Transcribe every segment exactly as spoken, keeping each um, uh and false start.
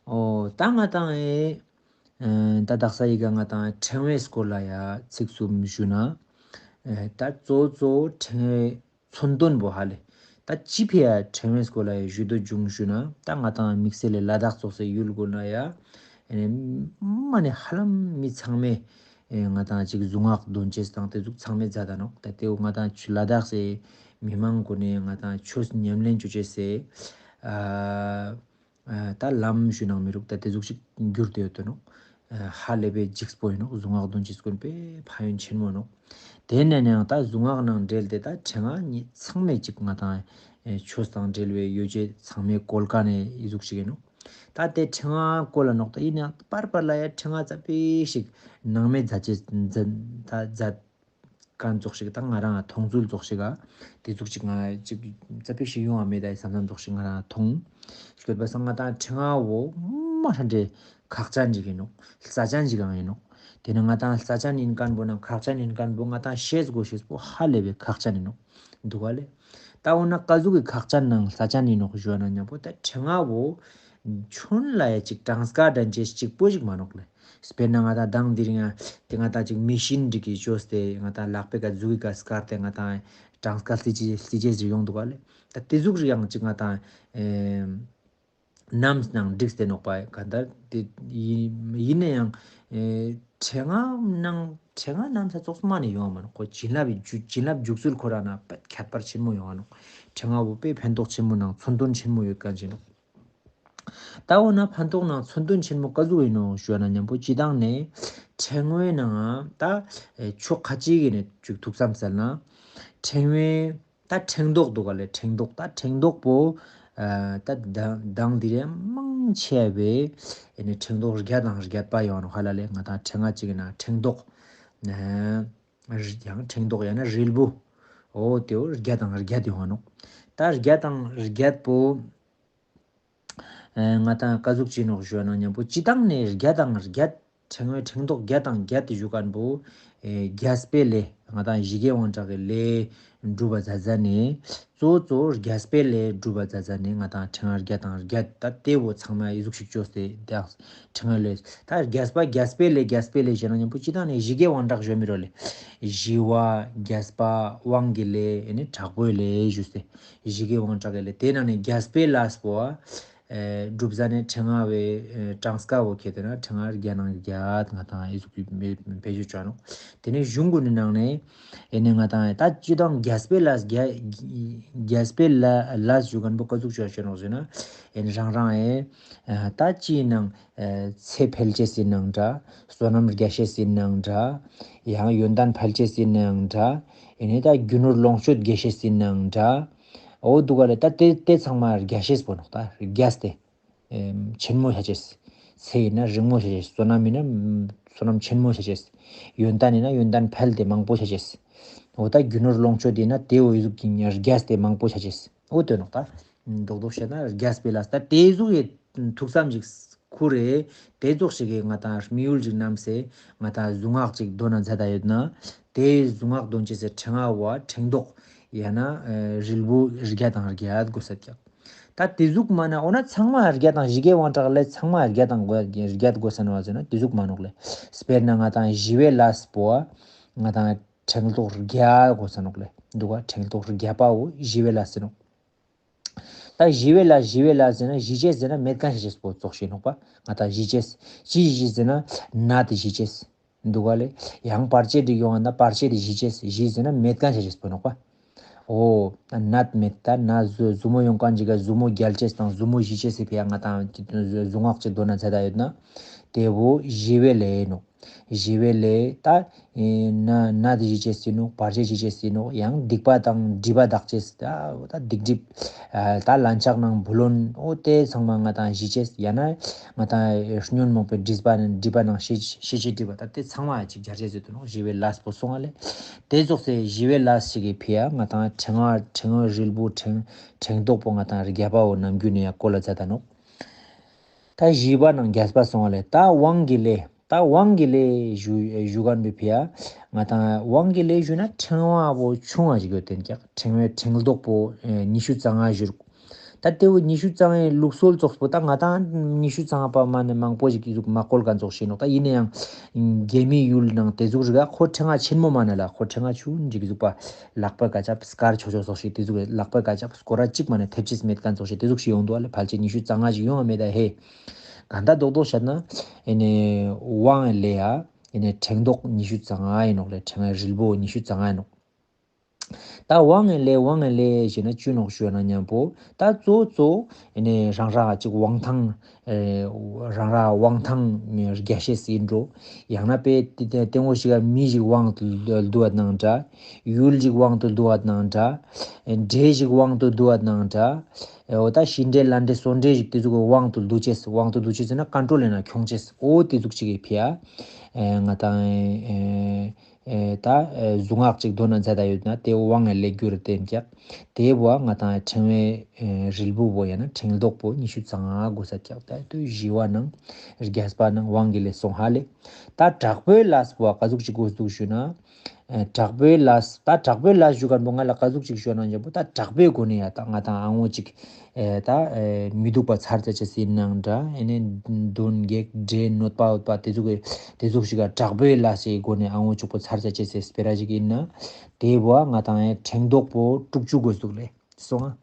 འོ་ད་ང་ཏང་ཨེ་ད་དག་ས་ཡི་ག་ང་ཏང་ཕྲེང་བའི་སྐོར་ལ་ཡ་ཚིག་གསུམ་ཞུ་ན། ཨེ་ད་གཙོ་གཙོ་ཕྲེང་བའི་མཚོན་དོན་པོ་ཧ་ལེ། ད་ཅི་ཕི་ཡ་ཕྲེང་བའི་སྐོར་ལ་ཡ་ཞུ་དོ་བྱུང་ཞུ་ན། ད་ང་ཏང་དམིགས་བསལ་ལ་ལ་དྭགས་ཙོགས་སི་ཡུལ་གུན་ན་ཡ་ཨེ་མ་ནེ་ཧ་ལམ་མི་ཚང་མས་ཨེ་ང་ཏང་ཅིག་གཟུངས་སྔགས་འདོན་ཅེས་དང་དེ་ཟུག་ཚང་མས་མཛད་ད་ནོག། ད་དེ་བོ་ང་ཏང་ལ་དྭགས་སི་མི་མང་གུན་ནི་ང་ཏང་ཆོས་ཉམས་ལེན་ཅོ་ཅེས་སི་ཨ་ཨ་ད་ལམ་ཞུ་ནང་མི་རུག། ད་དེ་ཟུག་ཅིག་གྱུར་ཏེ་ཡོད་དོ་ནོག། ཨ་ཧ་ལས་པའི་འཇིགས་པོ་ཡིན་ནོག། གཟུངས་སྔགས་འདོན་ཅེས་གུན་པའི་ཕན་ཡོན་ཆེན་མོ་ནོག། དེ་ནས་ནའང་ད་གཟུངས་སྔགས་ནང་འབྲེལ་ཏེ་ད་ཕྲེང་བ་ཉིད་ཚང་མས་ཅིག་ང་ཏང་ཨེ་ཆོས་དང་འབྲེལ་བའི་ཡོ་བྱད་ཚང་མས་བཀོལ་མཁན་ནི་ཨི་ཟུག་ཅིག་ཡིན་ནོག། ད་དེ་ཕྲེང་བ་བཀོལ་ལ་ནོག། ད་ཡིན་ནའང་པར་པར་ལ་ཡ་ཕྲེང་བ་ཙ་པིག་ཞིག་ནང་མེད་མཛད་ཅེས་མཛད་ད་མཛད་མཁན་ཙོགས་ཤིག་ད་ང་རང་མཐོང་ཚུལ་ཙོགས་ཤིག་ག་དེ་ཙོགས་ཤིག་ང་ཅིག་ཙ་པིག་ཞིག་ཡོང་བ་མེད་ད་ཡི་བསམ་བསམ་ཙོགས་ཤིག་ང་རང་མཐོང་། སྐྱོད་པ་སང་ང་ཏང་ཕྲེང་བ་བོ་མ་ཧྲ་འདྲེ་ཁག་ཅན་ཅིག་ཡིན་ནོག། རྩ་ཅན་ཅིག་ཡང་ཡིན་ནོག། དེ་ནི་ང་ཏང་རྩ་ཅན་ཡིན་མཁན་པོ་ནང་ཁག་ཅན་ཡིན་མཁན་པོ་ང་ཏང་ཤེས་དགོས་ཤེས་པོ་ཧ་ལས་པའི་ཁག་ཅན་ཡིན་ནོག། འདུག་ག་ལེ། ད་འོ་ན་ག་ཟུག་གི་ཁག་ཅན་ནང་རྩ་ཅན་ཡིན་ནོག་ཞུ་བ་ན་མཉམ་པོ་ད་ཕྲེང་བ་བོ་ཆུན་ལ་ཡ་ཅིག་གྲངས་ཀ་འདྲ་ཅེས་ཅིག་པོ་ཞིག་མ་ནོག་ལེ། དཔེར་ན་ང་ཏང་དང་འདིར་ཡང་དེ་ང་ཏང་ཅིག་མི་ཤིན་འདྲི་གི་བཅོས་ཏེ་ང་ཏང་ལག་པའི་ཀ་ཟུག་གི་ཀ་སྐར་ཏེ་ང་ཏང་གྲངས་ཀ་སྲིད་ཅེས་སྲིད་ཅེས་ཟེར་ཡོང་འདུག་ག་ལེ། ད་དེ་ཟུག་རིགས་ཡང་ཅིག་ང་ཏང་ཨེ་ནམས་ནང་འགྲིགས་ཏེ་ནོག་པ་ག་ད་དེ་ཡིན་ཡིན་ན་ཡང་ཨེ་ཕྲེང་བ་ནང་ཕྲེང་བ་ནམས་ཙོགས་མ་ནེ་ཡོང་བ་མ་ནོག། ཁོ་བྱིན་རླབས་བྱིན་རླབས་འཇུག་ཚུལ་ཁོ་རང་ན་ཁྱད་པར་ཆེན་མོ་ཡོང་བ་ནོག། ཕྲེང་བ་བོ་དཔེ་ཕན་ཐོགས་ཆེན་མོ་ནང་མཚོན་དོན་ཆེན་མོ་ཡོད་མཁན་ཅིག་ནོག། ད་འོ་ན་ཕན་ཐོགས་ནང་མཚོན་དོན་ཆེན་མོ་ག་ཟུག་ཡིན་ནོག་ཞུ་བ་ན་མཉམ་པོ་སྤྱི་བཏང་ནས་ཕྲེང་བའི་ནང་ད་ཕྱོགས་ཁ་ཅིག་གི་ནས་ཅིག་ཐུགས་བསམ་གསལ་ན། ཕྲེང་བའི་ད་ཕྲེང་རྡོག་འདུག་ག་ལེ། ཕྲེང་རྡོག་ད་ཕྲེང་རྡོག་པོ་ད་དང་དེ་རིང་མང་ཆེ་བའི་ཨེ་ནི་ཕྲེང་རྡོག་བརྒྱ་དང་བརྒྱད་པ་ཡོང་ནོག་ཧ་ལ་ལེ། ང་ཏང་ཕྲེང་བ་ཅིག་ཡིན་ན་ཕྲེང་རྡོག་ཡང་ཕྲེང་རྡོག་ཡང་ན་རིལ་བུ་འོ་དེ་བོ་བརྒྱ་དང་བརྒྱད་ཡོང་ནོག། ད་བརྒྱ་དང་བརྒྱད་པོ་ཨེ་ང་ཏང་ག་ཟུག་ཅིག་ནོག་ཞུ་བ་ན་མཉམ་པོ་སྤྱི་བཏང་ནས་བརྒྱ་དང་བརྒྱད་ཕྲེང་བའི་ཕྲེང་རྡོག་བརྒྱ་དང་བརྒྱད་དེ་ཞུ་མཁན་པོ་ཨེ་རྒྱས་པའི་ལས་ང་ཏང་ཞི་རྒྱས་དབང་དྲག་གི་ལས་སྒྲུབ་པ་མཛད་མཛད་ནས་གཙོ་བོ་གཙོ་བོ་རྒྱས་པའི་ལས་སྒྲུབ་པ་མཛད་མཛད་ནས་ང་ཏང་ཕྲེང་བ་བརྒྱ་དང་བརྒྱད་ད་དེ་བོ་ཚང་མ་ཨི་ཟུག་ཞིག་བཅོས་ཏེ་ད་ཕྲེང་བ་ལས་ད་རྒྱས་པ་རྒྱས་པའི་ལས་རྒྱས་པའི་ལས་ཞུ་ན་མཉམ་པོ་སྤྱི་བཏང་ནས་ཞི་རྒྱས་དབང་དྲག་ཞུ་མི་རོ་ལེ། ཞི་བ་རྒྱས་པ་དབང་གི་ལས་ཨེ་ནི་དྲག་པོའི་ལས་ཞུས་ཏེ། ཞི་རྒྱས་དབང་དྲག་གི་ལས་དེ་ནང་ནས་རྒྱས་པའི་ལས་པོ་ཨ་ཨེ་སྒྲུབ་ཟ་ནས་ཕྲེང་བ་བའི་ཨེ་གྲངས་ཀ་བོ་ཁྱེད་དེ་ན་ཕྲེང་བ་བརྒྱ་ནང་བརྒྱད་ང་ཏང་ཨི་ཟུག་གི་བེད་སྤྱོད་བྱ་ནོག། དེ་ནས་གཞུང་གུན་ནི་ནང་ནས་ཨེ་ནི་ང་ཏང་ད་སྤྱི་བཏང་རྒྱས་པའི་ལས་རྒྱས་རྒྱས་པའི་ལས་ལས་ཞུ་མཁན་པོ་ག་ཟུག་བྱ་བྱ་ནོག་ཟེར་ན་ཨེ་ནི་རང་རང་ཨེ་ད་ཅིའི་ནང་ཨེ་ཚེ་འཕེལ་ཅེས་སི་ནང་འདྲ། བསོད་ནམས་རྒྱས་ཤེས་སི་ནང་འདྲ། ཡང་ཡོན་ཏན་འཕེལ་ཅེས་སི་ནང་འདྲ། ཨེ་ནི་ད་རྒྱུ་ནོར་ལོངས་སྤྱོད་རྒྱས་ཤེས་སི་ནང་འདྲ། འོ་འདུག་ག་ལེ། ད་དེ་དེ་ཚང་མ་རྒྱས་ཤེས་པོ་ནོག། ད་རྒྱས་ཏེ་ཨེ་ཆེན་མོ་བྱ་ཅེས། ཚེ་ཡིན་ན་རིང་མོ་བྱ་ཅེས། བསོད་ནམས་ཡིན་ན་བསོད་ནམས་ཆེན་མོ་བྱ་ཅེས། ཡོན་ཏན་ཡིན་ན་ཡོན་ཏན་འཕེལ་ཏེ་མང་པོ་བྱ་ཅེས། འོ་ད་རྒྱུ་ནོར་ལོངས་སྤྱོད་ཡིན་ན་དེ་འོ་ཨི་ཟུག་གི་རྒྱས་ཏེ་མང་པོ་བྱ་ཅེས། འོ་དེ་ནོག་ད། རྡོག་རྡོག་བཤད་ན་རྒྱས་པའི་ལས་ད་དེ་ཟུག་གི་ཐུགས་བསམ་ཞིག་ཁུར་རེ་དེ་ཙོགས་ཤིག་གི་ང་ཏང་དམིགས་ཡུལ་ཅིག་བསྣམས་སེ་ང་ཏང་གཟུངས་སྔགས་ཅིག་འདོན་ན་མཛད་ད་ཡོད་ན་དེ་གཟུངས་སྔགས་འདོན་ཅེས་སི་ཕྲེང་བ་བོ་ཕྲེང་རྡོག་ཡང་ན་ཨེ་རིལ་བུ་བརྒྱ་དང་བརྒྱད་དགོས་ས་ཀྱག། ད་དེ་ཟུག་མ་ན་འོ་ན་ཚང་མ་བརྒྱ་དང་ཞི་རྒྱས་དབང་དྲག་ལས་ཚང་མ་བརྒྱ་དང་བརྒྱད་དགོས་ས་ནོག་ཟེར་ན་དེ་ཟུག་མ་ནོག་ལེ། དཔེར་ན་ང་ཏང་ཞི་བའི་ལས་པོ་ང་ཏང་ཕྲེང་རྡོག་བརྒྱ་དགོས་ས་ནོག་ལེ། འདུག་ག། ཕྲེང་རྡོག་བརྒྱ་པ་བོ་ཞི་བའི་ལས་ཟེར་ནོག། ད་ཞི་བའི་ལས་ཞི་བའི་ལས་ཟེར་ན་ཞི་ཅེས་ཟེར་ན་མེད་མཁན་ཆ་ཅེས་པོ་ཙོགས་ཤིག་ནོག་པ། ང་ཏང་ཞི་ཅེས་ཅི་ཞི་ཅེས་ཟེར་ན་ནད་ཞི་ཅེས། འདུག་ག་ལེ། ཡང་བར་ཆད་དེ་ཡོང་བ་ན་བར་ཆད་དེ་ཞི་ཅེས། ཞི་ཟེར་ན་མེད་མཁན་ཆ་ཅེས་པོ་ནོག་པ། འོ་ནད་མེད་ད་ན་ཟུ་ཟུ་མོ་ཡོང་མཁན་ཅིག་ག་ཟུ་མོ་རྒྱལ་ཅེས་དང་ཟུ་མོ་ཞི་ཅེས་སི་ཕི་ཡ་ང་ཏང་གཟུངས་སྔགས་ཅིག་འདོན་ན་མཛད་ད་ཡོད་ན་དེ་བོ་ཞི་བའི་ལས་ནོག། ཞི་བའི་ལས་ད་ཨེ་ན་ནད་ཞི་ཅེས་ཡིན་ནོག། བར་ཆད་ཞི་ཅེས་ཡིན་ནོག། ཡང་སྡིག་པ་དང་སྒྲིབ་པ་དག་ཅེས་ད་ད་སྡིག་སྒྲིབ་ཨ་ད་ལན་ཆགས་ནང་བུ་ལོན་འོ་དེ་ཚང་མ་ང་ཏང་ཞི་ཅེས། ཡང་ན་ང་ཏང་ཉོན་མོངས་པའི་སྒྲིབ་པ་ནང་སྒྲིབ་པ་ནང་ཤེས་ཤེས་བྱའི་སྒྲིབ་པ་ད་དེ་ཚང་མ་ཅིག་སྦྱར་ཅེས་ཡོད་དོ་ནོག། ཞི་བའི་ལས་པོ་སོང་བ་ལེ། དེ་ཙོགས་སེ་ཞི་བའི་ལས་ཞིག་གི་ཕི་ཡ་ང་ཏང་ཕྲེང་བ་ཕྲེང་བ་རིལ་བུ་ཕྲེང་ཕྲེང་རྡོག་པོ་ང་ཏང་བརྒྱ་པ་བོ་ནམ་རྒྱུན་ནས་ཡ་བཀོལ་ལ་མཛད་ད་ནོག། ད་ཞི་བ་ནང་རྒྱས་པ་སོང་བ་ལེ། ད་དབང་གི་ལས། ད་དབང་གི་ལས་ཞུ་ཞུ་མཁན་པའི་ཕི་ཡ་ང་ཏང་དབང་གི་ལས་ཞུ་ན་ཕྲེང་བ་བོ་ཆུང་བ་ཞིག་ཡོད་དེ་ཀྱག། ཕྲེང་བའི་ཕྲེང་རྡོག་པོ་ཨེ་ཉི་ཤུ་རྩ་ལྔ་ཞུ། ད་ ད་ཏེ་བོ་ཉི་ཤུ་རྩ་ལྔའི་ལུགས་སྲོལ་ཙོགས་པོ་ད་ང་ཏང་ཉི་ཤུ་རྩ་ལྔ་པ་མ་ནེ་མང་པོ་ཞིག་གི་ཟུག་མ་བཀོལ་ཁན་ཙོགས་ཤིག་ནོག། ད་ཨིན་ནའང་རྒྱ་མི་ཡུལ་ནང་ཏེ་ཟུག་རིག་ག་ཁོ་ཕྲེང་ང་ཆེན་མོ་མ་ནེ་ལ་ཁོ་ཕྲེང་ང་ཆུང་ཅིག་གི་ཟུག་པ་ལག་པ་ཀ་ཅབ་སྐར་ཆོ་ཆོ་ཙོགས་ཤིག་ཏེ་ཟུག་ལག་པ་ཀ་ཅབ་སྐོར་ར་ཅིག་མ་ནེ་ཐེབ་ཅེས་མེད་ཁན་ཙོགས་ཤིག་ཏེ་ཟུག་ཤིག་ཡོང་དུག་ཨ་ལེ། ཕལ་ཆེར་ཉི་ཤུ་རྩ་ལྔ་ཞིག་ཡོང་ང་མེད་ད་ཧེ། གང་ལྟར་རྡོག་རྡོག་བཤད་ན་ཨེ་ནེ་ཝང་ཨེ་ལེ་ཡ་ཨེ་ནེ་ཕྲེང་རྡོག་ཉི་ཤུ་རྩ་ལྔ་ཨིན་ནོག་ལེ། ཕྲེང་ངི་རིལ་བོ་ཉི་ཤུ་རྩ་ལྔ་ཨིན་ནོག། ད་ཝང་ཨེ་ལེ་ཝང་ཨེ་ལེ་ཞེ་ན་ཅི་ནོག་ཞུ་ན་ཉམ་པོ་ད་གཙོ་གཙོ་ཨེ་ནེ་རང་ར་ཅིག་ཝང་ཐང་ཨེ་རང་ར་ཝང་ཐང་རྒྱ་ཤེས་ཨིན་འགྲོ། ཡང་ན་པེ་ཏེ་ཏེ་ངོ་ཞིག་ག་མི་ཞིག་ཝང་དུ་དུ་བ་ནང་འདྲ། ཡུལ་ཞིག་ཝང་དུ་དུ་བ་ནང་འདྲ། ཨེ་འདྲེ་ཞིག་ཝང་དུ་དུ་བ་ནང་འདྲ། ཨེ་འོ་ད་ཤི་འདྲེ་ལ་འདྲེ་སོ་འདྲེ་ཞིག་ཏེ་ཟུག་གི་ཝང་དུ་དུ་ཅེས་ཝང་དུ་དུ་ཅེས་ཟེར་ན་ཀོན་ཊྲོལ་ལེན་ན་ཁྱོང་ཅེས་འོ་ཏེ་ཟུག་ཅིག་གི་ཕི་ཡ་ཨེ་ང་ཏང་ཨེ་ཨེ་ད་ཨེ་གཟུངས་སྔགས་ཅིག་འདོན་ན་མཛད་ད་ཡོད་ན་ཏེ་ཝང་ཨེ་ལེ་གྱུར་ཏེ་ཨིན་ཀྱག། ཏེ་བོ་ང་ཏང་ཕྲེང་བའི་ཨེ་རིལ་བུ་བོ་ཡང་ན་ཕྲེང་རྡོག་པོ་ཉི་ཤུ་རྩ་ལྔ་དགོས་ས་ཀྱག། ད་ཏུ་ཞི་བ་ནང་རྒྱས་པ་ནང་ཝང་གི་ལས་སོང་ཧ་ལེ། ད་དྲག་པོའི་ལས་པོ་ག་ཟུག་ཅིག་དགོས་འདུག་ཞུ་ན། ཨེ་དྲག་པོའི་ལས་ད་དྲག་པོའི་ལས་ཞུ་ཁན་པོ་ང་ལ་ག་ཟུག་ཅིག་ཞུ་ན་ཉམ་པོ་ད་དྲག་པོའི་སྒོ་ནས་ཡ་ད་ང་ཏང་ཨ་ངོ་ཅིག་ཨེ་ད་ཨེ་མི་སྡུག་པ་ཚར་ཙ་ཅེས་ཨིན་ནང་འདྲ། ཨེ་ནེ་གདོན་བགེགས་འདྲེ་གནོད་པ་འོད་པ་ཏེ་ཟུག་གི་ཏེ་ཟུག་ཞིག་ག་དྲག་པོའི་ལས་སི་སྒོ་ནས་ཨ་ངོ་ཅོག་པོ་ཚར་ཙ་ཅེས་སི་སྤེ་ར་ཞིག་ཨིན་ན་ཏེ་བོ་ང་ཏང་ཨེ་ཕྲེང་རྡོག་པོ་དྲུག་ཅུ་དགོས་འདུག་ལེ། སོང་ང་།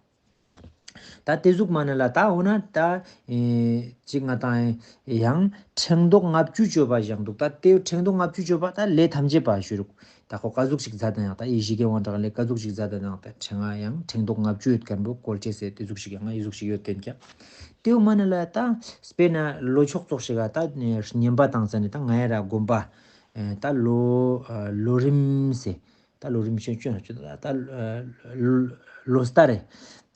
ད་ཏེ་ཟུག་མ་ནེ་ལ་ད་འོ་ན་ད་ཨེ་ཅིག་ང་ཏང་ཡང་ཕྲེང་རྡོག་ལྔ་བཅུ་ཅོ་བ་ཞིག་འདུག། ད་ཏེ་ཕྲེང་རྡོག་ལྔ་བཅུ་ཅོ་བ་ད་ལས་ཐམས་ཅད་པ་ཞུ་རུག། ད་ཁོ་ག་ཟུག་ཅིག་མཛད་ད་ཡང་ད་ཡེ་ཤེས་ཀྱི་དབང་དྲག་ལས་ག་ཟུག་ཅིག་མཛད་ད་ཡང་ད་ཕྲེང་ང་ཡང་ཕྲེང་རྡོག་ལྔ་བཅུ་ཡོད་ཁན་པོ་བཀོལ་ཅེས་ཟེར་ཏེ་ཟུག་ཅིག་ཡང་ཡེ་ཟུག་ཅིག་ཡོད་དེ་ཀྱག། ཏེའུ་མ་ནེ་ལ་ད་སྤེར་ན་ལོ་ཕྱོགས་ཙོགས་ཤིག་ག་ད་བསྙེན་པ་བཏང་ཙ་ནེ་ད་ང་ཡ་ར་དགོན་པ་ཨེ་ད་ལོ་ཨ་ལོ་རིམ་ཟེར། ད་ལོ་རིམ་ཤོད་ཅོ་ན་ཅོ་ད་ད་ལོ་སྟར་རེ།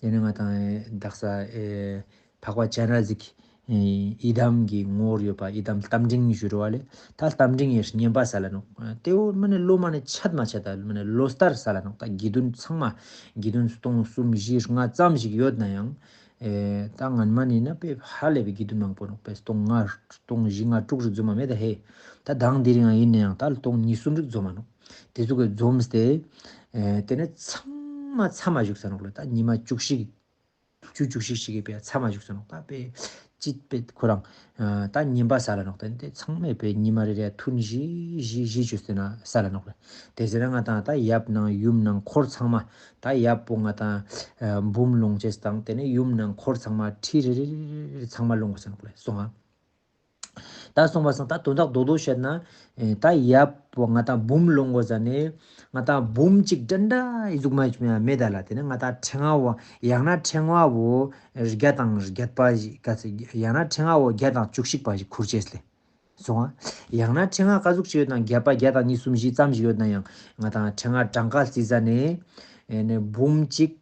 ཏེ་ནེ་ང་ཏང་དག་ས་ཨེ་འཕགས་པ་སྤྱན་རས་གཟིགས་ཨེ་ཡི་དམ་གྱི་ངོ་བོར་ཡོད་པ་ཡི་དམ་རྟ་མགྲིན་ཞུ་རུ་བ་ལེ། ད་རྟ་མགྲིན་ཡེ་བསྙེན་པ་སལ་ལ་ནོག། ཏེའུ་མ་ནེ་ལོ་མ་ནེ་ཆད་མ་ཆད་ད་མ་ནེ་ལོ་སྟར་སལ་ལ་ནོག། ད་དགེ་འདུན་ཚང་མ་དགེ་འདུན་སྟོང་གསུམ་བཞི་ལྔ་ཙམ་ཞིག་ཡོད་ན་ཡང་ཨེ་ད་ངན་མ་ནེ་ན་པེ་ཧ་ལས་པའི་དགེ་འདུན་མང་པོ་ནོག། པེ་སྟོང་ལྔ་སྟོང་བཞི་ལྔ་དྲུག་རིག་འཛོམས་མ་མེད་ད་ཧེ། ད་དང་དེ་རིང་ཡང་ཨིན་ནའང་ད་སྟོང་གཉིས་གསུམ་རིག་འཛོམས་མ་ནོག། ཏེ་ཚོ་གི་འཛོམས་ཏེ་ཨེ་ཏེ་ནེ་ཚང་མ་མཚམས་མ་བཞུགས་ས་ནོག་ལེ། ད་ཉི་མ་བཅུ་གཅིག་བཅུ་བཅུ་གཅིག་ཞིག་གི་པེ་མཚམས་མ་བཞུགས་ས་ནོག། ད་པེ་ཅིག་པེ་ཁོ་རང་ཨ་ད་བསྙེན་པ་སལ་ལ་ནོག། ཏེ་ནེ་ཚང་མས་པེ་ཉི་མ་རེ་རེ་ཐུན་བཞི་བཞི་བཞི་ཅོས་ཏེ་ན་སལ་ལ་ནོག་ལེ། ཏེ་ཟེར་ན་ང་ཏང་ད་ཡབ་ནང་ཡུམ་ནང་འཁོར་ཚང་མ་ད་ཡབ་པོ་ང་ཏང་ཨ་འབུམ་ལོངས་ཅེས་དང་ཏེ་ནེ་ཡུམ་ནང་འཁོར་ཚང་མ་ཁྲི་རེ་རེ་རེ་རེ་ཚང་མ་ལོངས་ས་ནོག་ལེ། སོང་ང་། ད་སོང་པ་སང་ད་དོན་དག་རྡོག་རྡོག་བཤད་ན་ཨེ་ད་ཡབ་པོ་ང་ཏང་འབུམ་ལོངས་གོས་ཟ་ནེ་ང་ཏང་འབུམ་གཅིག་འདྲ་འདྲ་ཨི་ཟུག་མ་ཡིན་མེད་ད་ལ། ཏེ་ནེ་ང་ཏང་ཕྲེང་བ་བོ་ཡང་ན་ཕྲེང་བ་བོ་བརྒྱ་དང་བརྒྱད་པ་ཞིག་ག་ཚེ་ཡང་ན་ཕྲེང་བ་བོ་བརྒྱ་དང་བཅུ་གཅིག་པ་ཞིག་ཁུར་ཅེས་ལེ། སོང་ང་། ཡང་ན་ཕྲེང་བ་ག་ཟུག་ཅིག་ཡོད་ན་བརྒྱ་པ་བརྒྱ་དང་གཉིས་གསུམ་བཞི་ཙམ་ཞིག་ཡོད་ན་ཡང་ང་ཏང་ཕྲེང་བ་གྲངས་ཀ་རྩི་ཟ་ནེ་ཨེ་ནེ་འབུམ་གཅིག་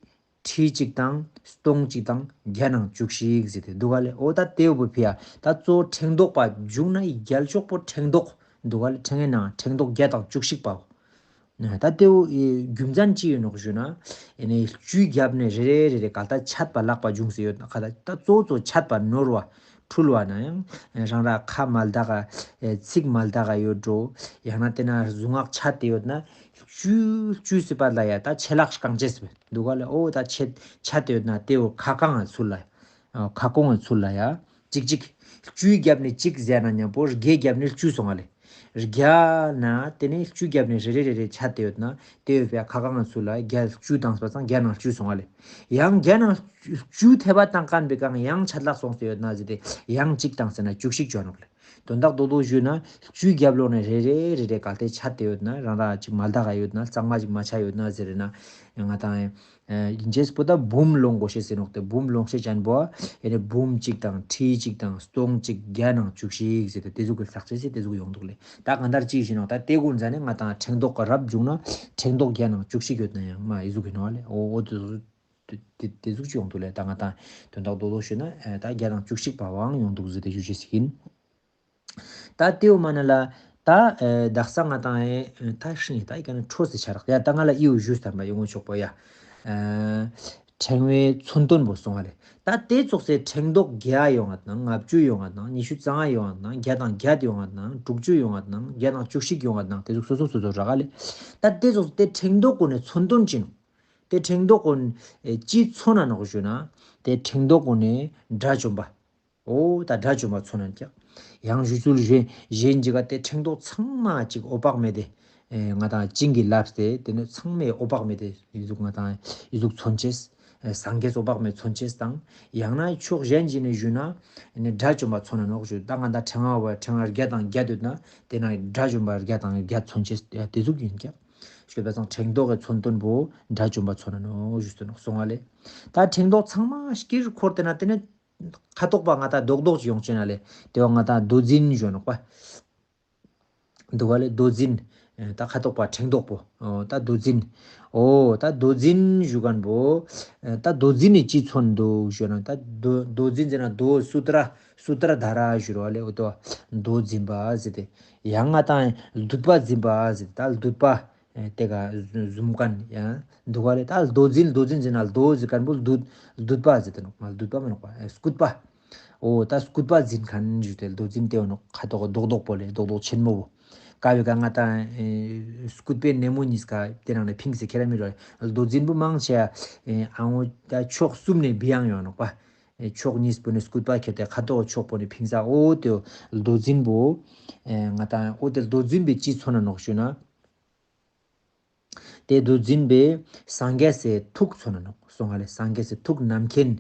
ཁྲི་གཅིག་དང་སྟོང་གཅིག་དང་བརྒྱ་ནང་བཅུ་གཅིག་ཟེར་ཏེ་འདུག་ག་ལེ། འོ་ད་ཏེ་བོ་ཕི་ཡ་ད་གཙོ་ཕྲེང་རྡོག་པ་བྱུང་ན་རྒྱལ་ཤོག་པོ་ཕྲེང་རྡོག་འདུག་ག་ལེ། ཕྲེང་ངེ་ནང་ཕྲེང་རྡོག་བརྒྱ་དང་བཅུ་གཅིག་པ་བོ། ད་ཏེ་བོ་ཨེ་རྒྱུ་མཚན་ཅི་ཡོད་ནོག་ཞུ་ན་ཨེ་ནེ་བཅུའི་རྒྱབ་ནེ་རེ་རེ་རེ་རེ་ག་ད་ཆད་པ་ལྷག་པ་བྱུང་སེ་ཡོད་ན་ག་ད་ད་གཙོ་གཙོ་ཆད་པ་ནོར་བ་འཁྲུལ་བ་ན་ཡང་རང་ར་ཁ་མ་ལྡག་ག་ཚིག་མ་ལྡག་ག་ཡོད་འགྲོ། ཡང་ན་ཏེ་ན་གཟུངས་སྔགས་ཆད་དེ་ཡོད་ན་བཅུ་བཅུ་སི་པ་ལ་ཡ་ད་ཆད་ལྷག་རྐང་ཅེས་འདུག་ག་ལེ། འོ་ད་ཆད་ཆད་དེ་ཡོད་ན་ཏེ་བོ་ཁ་སྐང་ངི་ཚུལ་ལ་ཁ་སྐོང་ངི་ཚུལ་ལ་ཡ་གཅིག་གཅིག་བཅུའི་རྒྱབ་ནེ་གཅིག་ཟེར་ན་ཉམ་པོ་བརྒྱའི་རྒྱབ་ནེ་བཅུ་སོང་ང་ལེ། བརྒྱ་ན་ཏེ་ནེ་བཅུའི་རྒྱབ་ནེ་རེ་རེ་རེ་རེ་ཆད་དེ་ཡོད་ན་ཏེ་ཡོད་པའི་ཁ་སྐང་ངི་ཚུལ་ལ་བརྒྱ་བཅུ་བཏང་པ་སང་བརྒྱ་ནང་བཅུ་སོང་ང་ལེ། ཡང་བརྒྱ་ནང་བཅུ་ཐེབ་བཏང་ཁན་པེ་ཀ་ཡང་ཆད་ལྷག་སོང་སྟེ་ཡོད་ན་ཟེར་ཏེ་ཡང་གཅིག་བཏང་ཟེར་ན་བཅུ་གཅིག་ཅོ་ནོག་ལེ། དོན་དག་རྡོག་རྡོག་ཞུས་ན་བཅུའི་རྒྱབ་ལོགས་ནེ་རེ་རེ་རེ་རེ་གལ་ཏེ་ཆད་དེ་ཡོད་ན་རང་ར་ཅིག་མ་ལྡག་ག་ཡོད་ན་གཙང་མ་ཅིག་མ་ཆ་ཡོད་ན་ཟེར་ན་ང་ཏང་ཨེ་ཨིན་ཅེས་པོ་ད་འབུམ་ལོངས་གོས་ཤེས་ཟེར་ནོག། ཏེ་འབུམ་ལོངས་ཤེས་ཅན་པོ་ཨེ་ནེ་འབུམ་གཅིག་དང་ཁྲི་གཅིག་དང་སྟོང་གཅིག་བརྒྱ་ནང་བཅུ་གཅིག་ཟེར་ཏེ་ཏེ་ཟུག་གི་ལྷག་ཅེས་སི་ཏེ་ཟུག་ཡོང་འདུག་ལེ། ད་གང་ལྟར་ཅིག་ཞིག་ནོག། ད་ཏེ་གུན་ཟ་ནེ་ང་ཏང་ཕྲེང་རྡོག་ག་རབ་བྱུང་ན་ཕྲེང་རྡོག་བརྒྱ་ནང་བཅུ་གཅིག་ཡོད་ན་ཡང་མ་ཨི་ཟུག་གི་ནོག་ལེ། འོ་འོ་ཏེ་ཏེ་ཏེ་ཟུག་ཅིག་ཡོང་འདུག་ལེ། ད་ང་ཏང་དོན་དག་རྡོག་རྡོག་ཞུས་ན་ཨེ་ད་བརྒྱ་དང་བཅུ་གཅིག་པ་བོའང་ཡོང་འདུག་ཟེར་ཏེ་ཞུ་ཅེས་ཤིག་ཡིན། ད་ཏེའུ་མ་ནེ་ལ་ད་ཨེ་དག་ས་ང་ཏང་ཨེ་ད་ཧྲིང་ད་ཨི་ཀ་ནེ་འཕྲོ་སེ་ཆ་རག་ཡ། ད་ང་ལ་ཨི་བོ་ཞུས་ཏམ་པ་ཡོང་ངོ་ཆོག་པོ་ཡ། ཨེ་ཕྲེང་བའི་མཚོན་དོན་པོ་སོང་བ་ལེ། ད་ཏེ་ཙོགས་སེ་ཕྲེང་རྡོག་བརྒྱ་ཡོང་ང་དང་ལྔ་བཅུ་ཡོང་ང་དང་ཉི་ཤུ་རྩ་ལྔ་ཡོང་ང་དང་བརྒྱ་དང་བརྒྱད་ཡོང་ང་དང་དྲུག་ཅུ་ཡོང་ང་དང་བརྒྱ་དང་བཅུ་གཅིག་ཡོང་ང་དང་ཏེ་ཟུག་སོ་སོ་སོ་སོ་རག་ག་ལེ། ད་ཏེ་ཙོགས་སེ་ཏེ་ཕྲེང་རྡོག་གུན་ནི་མཚོན་དོན་ཅི་ནོག། ཏེ་ཕྲེང་རྡོག་གུན་ཅི་མཚོན་ན་ནོག་ཞུ་ན། ཏེ་ཕྲེང་རྡོག་གུན་ནི་དགྲ་བཅོམ་པ། འོ་ད་དགྲ་བཅོམ་པ་མཚོན་ན་ཀྱག། ཡང་ཞུ་ཚུལ་གཞན་གཞན་ཅིག་ག་ཏེ་ཕྲེང་རྡོག་ཚང་མ་ཅིག་འོད་དཔག་མེད་དེ། ཨེ་ང་དང་བྱིན་གྱིས་བརླབས་ཏེ་ཏེ་ནེ་ཚང་མས་འོད་དཔག་མེད་དེ་ཨི་ཟུག་ང་དང་ཨི་ཟུག་མཚོན་ཅེས། ཨེ་སངས་རྒྱས་འོད་དཔག་མེད་མཚོན་ཅེས་དང་། ཡང་ན་ཕྱོགས་གཞན་ཅིག་ནེ་ཞུ་ན། ཨེ་ནེ་དགྲ་བཅོམ་པ་མཚོན་ན་ནོག་ཞུ། ད་ང་དང་ཕྲེང་བ་ཕྲེང་བ་བརྒྱ་དང་བརྒྱད་ཡོད་ན་ཏེ་ན་དགྲ་བཅོམ་པ་བརྒྱ་དང་བརྒྱད་མཚོན་ཅེས་ཏེ་ཟུག་ཡིན་ཀྱག། ཞུ་བ་སང་ཕྲེང་རྡོག་གི་མཚོན་དོན་པོ་དགྲ་བཅོམ་པ་མཚོན་ན་ནོག་ཞུས་ཏེ་ནོག་སོང་བ་ལེ། ད་ཕྲེང་རྡོག་ཚང་མ་དཀྱིལ་འཁོར་ཏེ་ན་ཏེ་ནེ་ཁ་དོག་པ་ང་དང་རྡོག་རྡོག་ཅིག་ཡོང་ཅེ་ན་ལེ། ཏེ་བོ་ང་དང་རྡོ་རྫིང་ཞུ་ནོག་པ། འདུག་ག་ལེ་རྡོ་རྫིང་། ཨེ་ད་ཁ་དོག་པ་ཕྲེང་རྡོག་པོ། འོ་ད་རྡོ་རྫིང་། འོ་ད་རྡོ་རྫིང་ཞུ་ཁན་པོ། ཨེ་ད་རྡོ་རྫིང་ནི་ཅི་མཚོན་འདུག་ཞུ་ན་ད་རྡོ་རྡོ་རྫིང་ཟེར་ན་རྡོ་སུ་ཏྲ་སུ་ཏྲ་དྷ་ར་ཞུ་རོ་ལེ། འོ་ཏོ་རྡོ་འཛིན་པ་ཟེར་ཏེ། ཡང་ང་དང་མདུད་པ་འཛིན་པ་ཟེར་ཏེ་ད་མདུད་པ། ཨེ་ཏེ་ག་བཟུང་ཁན་ཡང་འདུག་ག་ལེ། ད་རྡོ་འཛིན་རྡོ་འཛིན་ཟེར་ན་རྡོ་ཟེར་ཁན་པོ་མདུད་མདུད་པ་ཟེར་ཏེ་ནོག། མདུད་པ་མན་ནོག་པ། ཨེ་སྐུད་པ། འོ་ད་སྐུད་པ་འཛིན་ཁན་ཞུ་ཏེ་རྡོ་རྫིང་ཏེ་བོ་ནོག། ཁ་དོག་རྡོག་རྡོག་པོ་ལེ་རྡོག་རྡོག་ཆེན་མོ་བོ། ཀ་བོའི་ཀ་ང་དང་ཨེ་སྐུད་པའི་སྣེ་མོ་གཉིས་ཀ་ཏེ་ནང་ནེ་ཕིངས་ཏེ་ཁྱེར་ར་མི་རོ། རྡོ་རྫིང་པོ་མང་ཆེ་ཨེ་ཨ་ངོ་ད་ཕྱོགས་གསུམ་ནེ་བི་ཡང་ཡོང་ནོག་པ། ཨེ་ཕྱོགས་གཉིས་པོ་ནེ་སྐུད་པ་ཁྱེར་ཏེ་ཁ་དོག་ཕྱོགས་པོ་ནེ་ཕིངས་ས། འོ་ཏེ་རྡོ་རྫིང་པོ། ཨེ་ང་དང་འོ་ཏེ་རྡོ་རྫིང་པོའི་ཅི་མཚོན་ན་ནོག་ཞུ་ན། ཏེ་རྡོ་རྫིང་པོའི་སངས་རྒྱས་སི་ཐུགས་མཚོན་ན་ནོག་སོང་བ་ལེ། སངས་རྒྱས་སི་ཐུགས་རྣམ་མཁྱེན་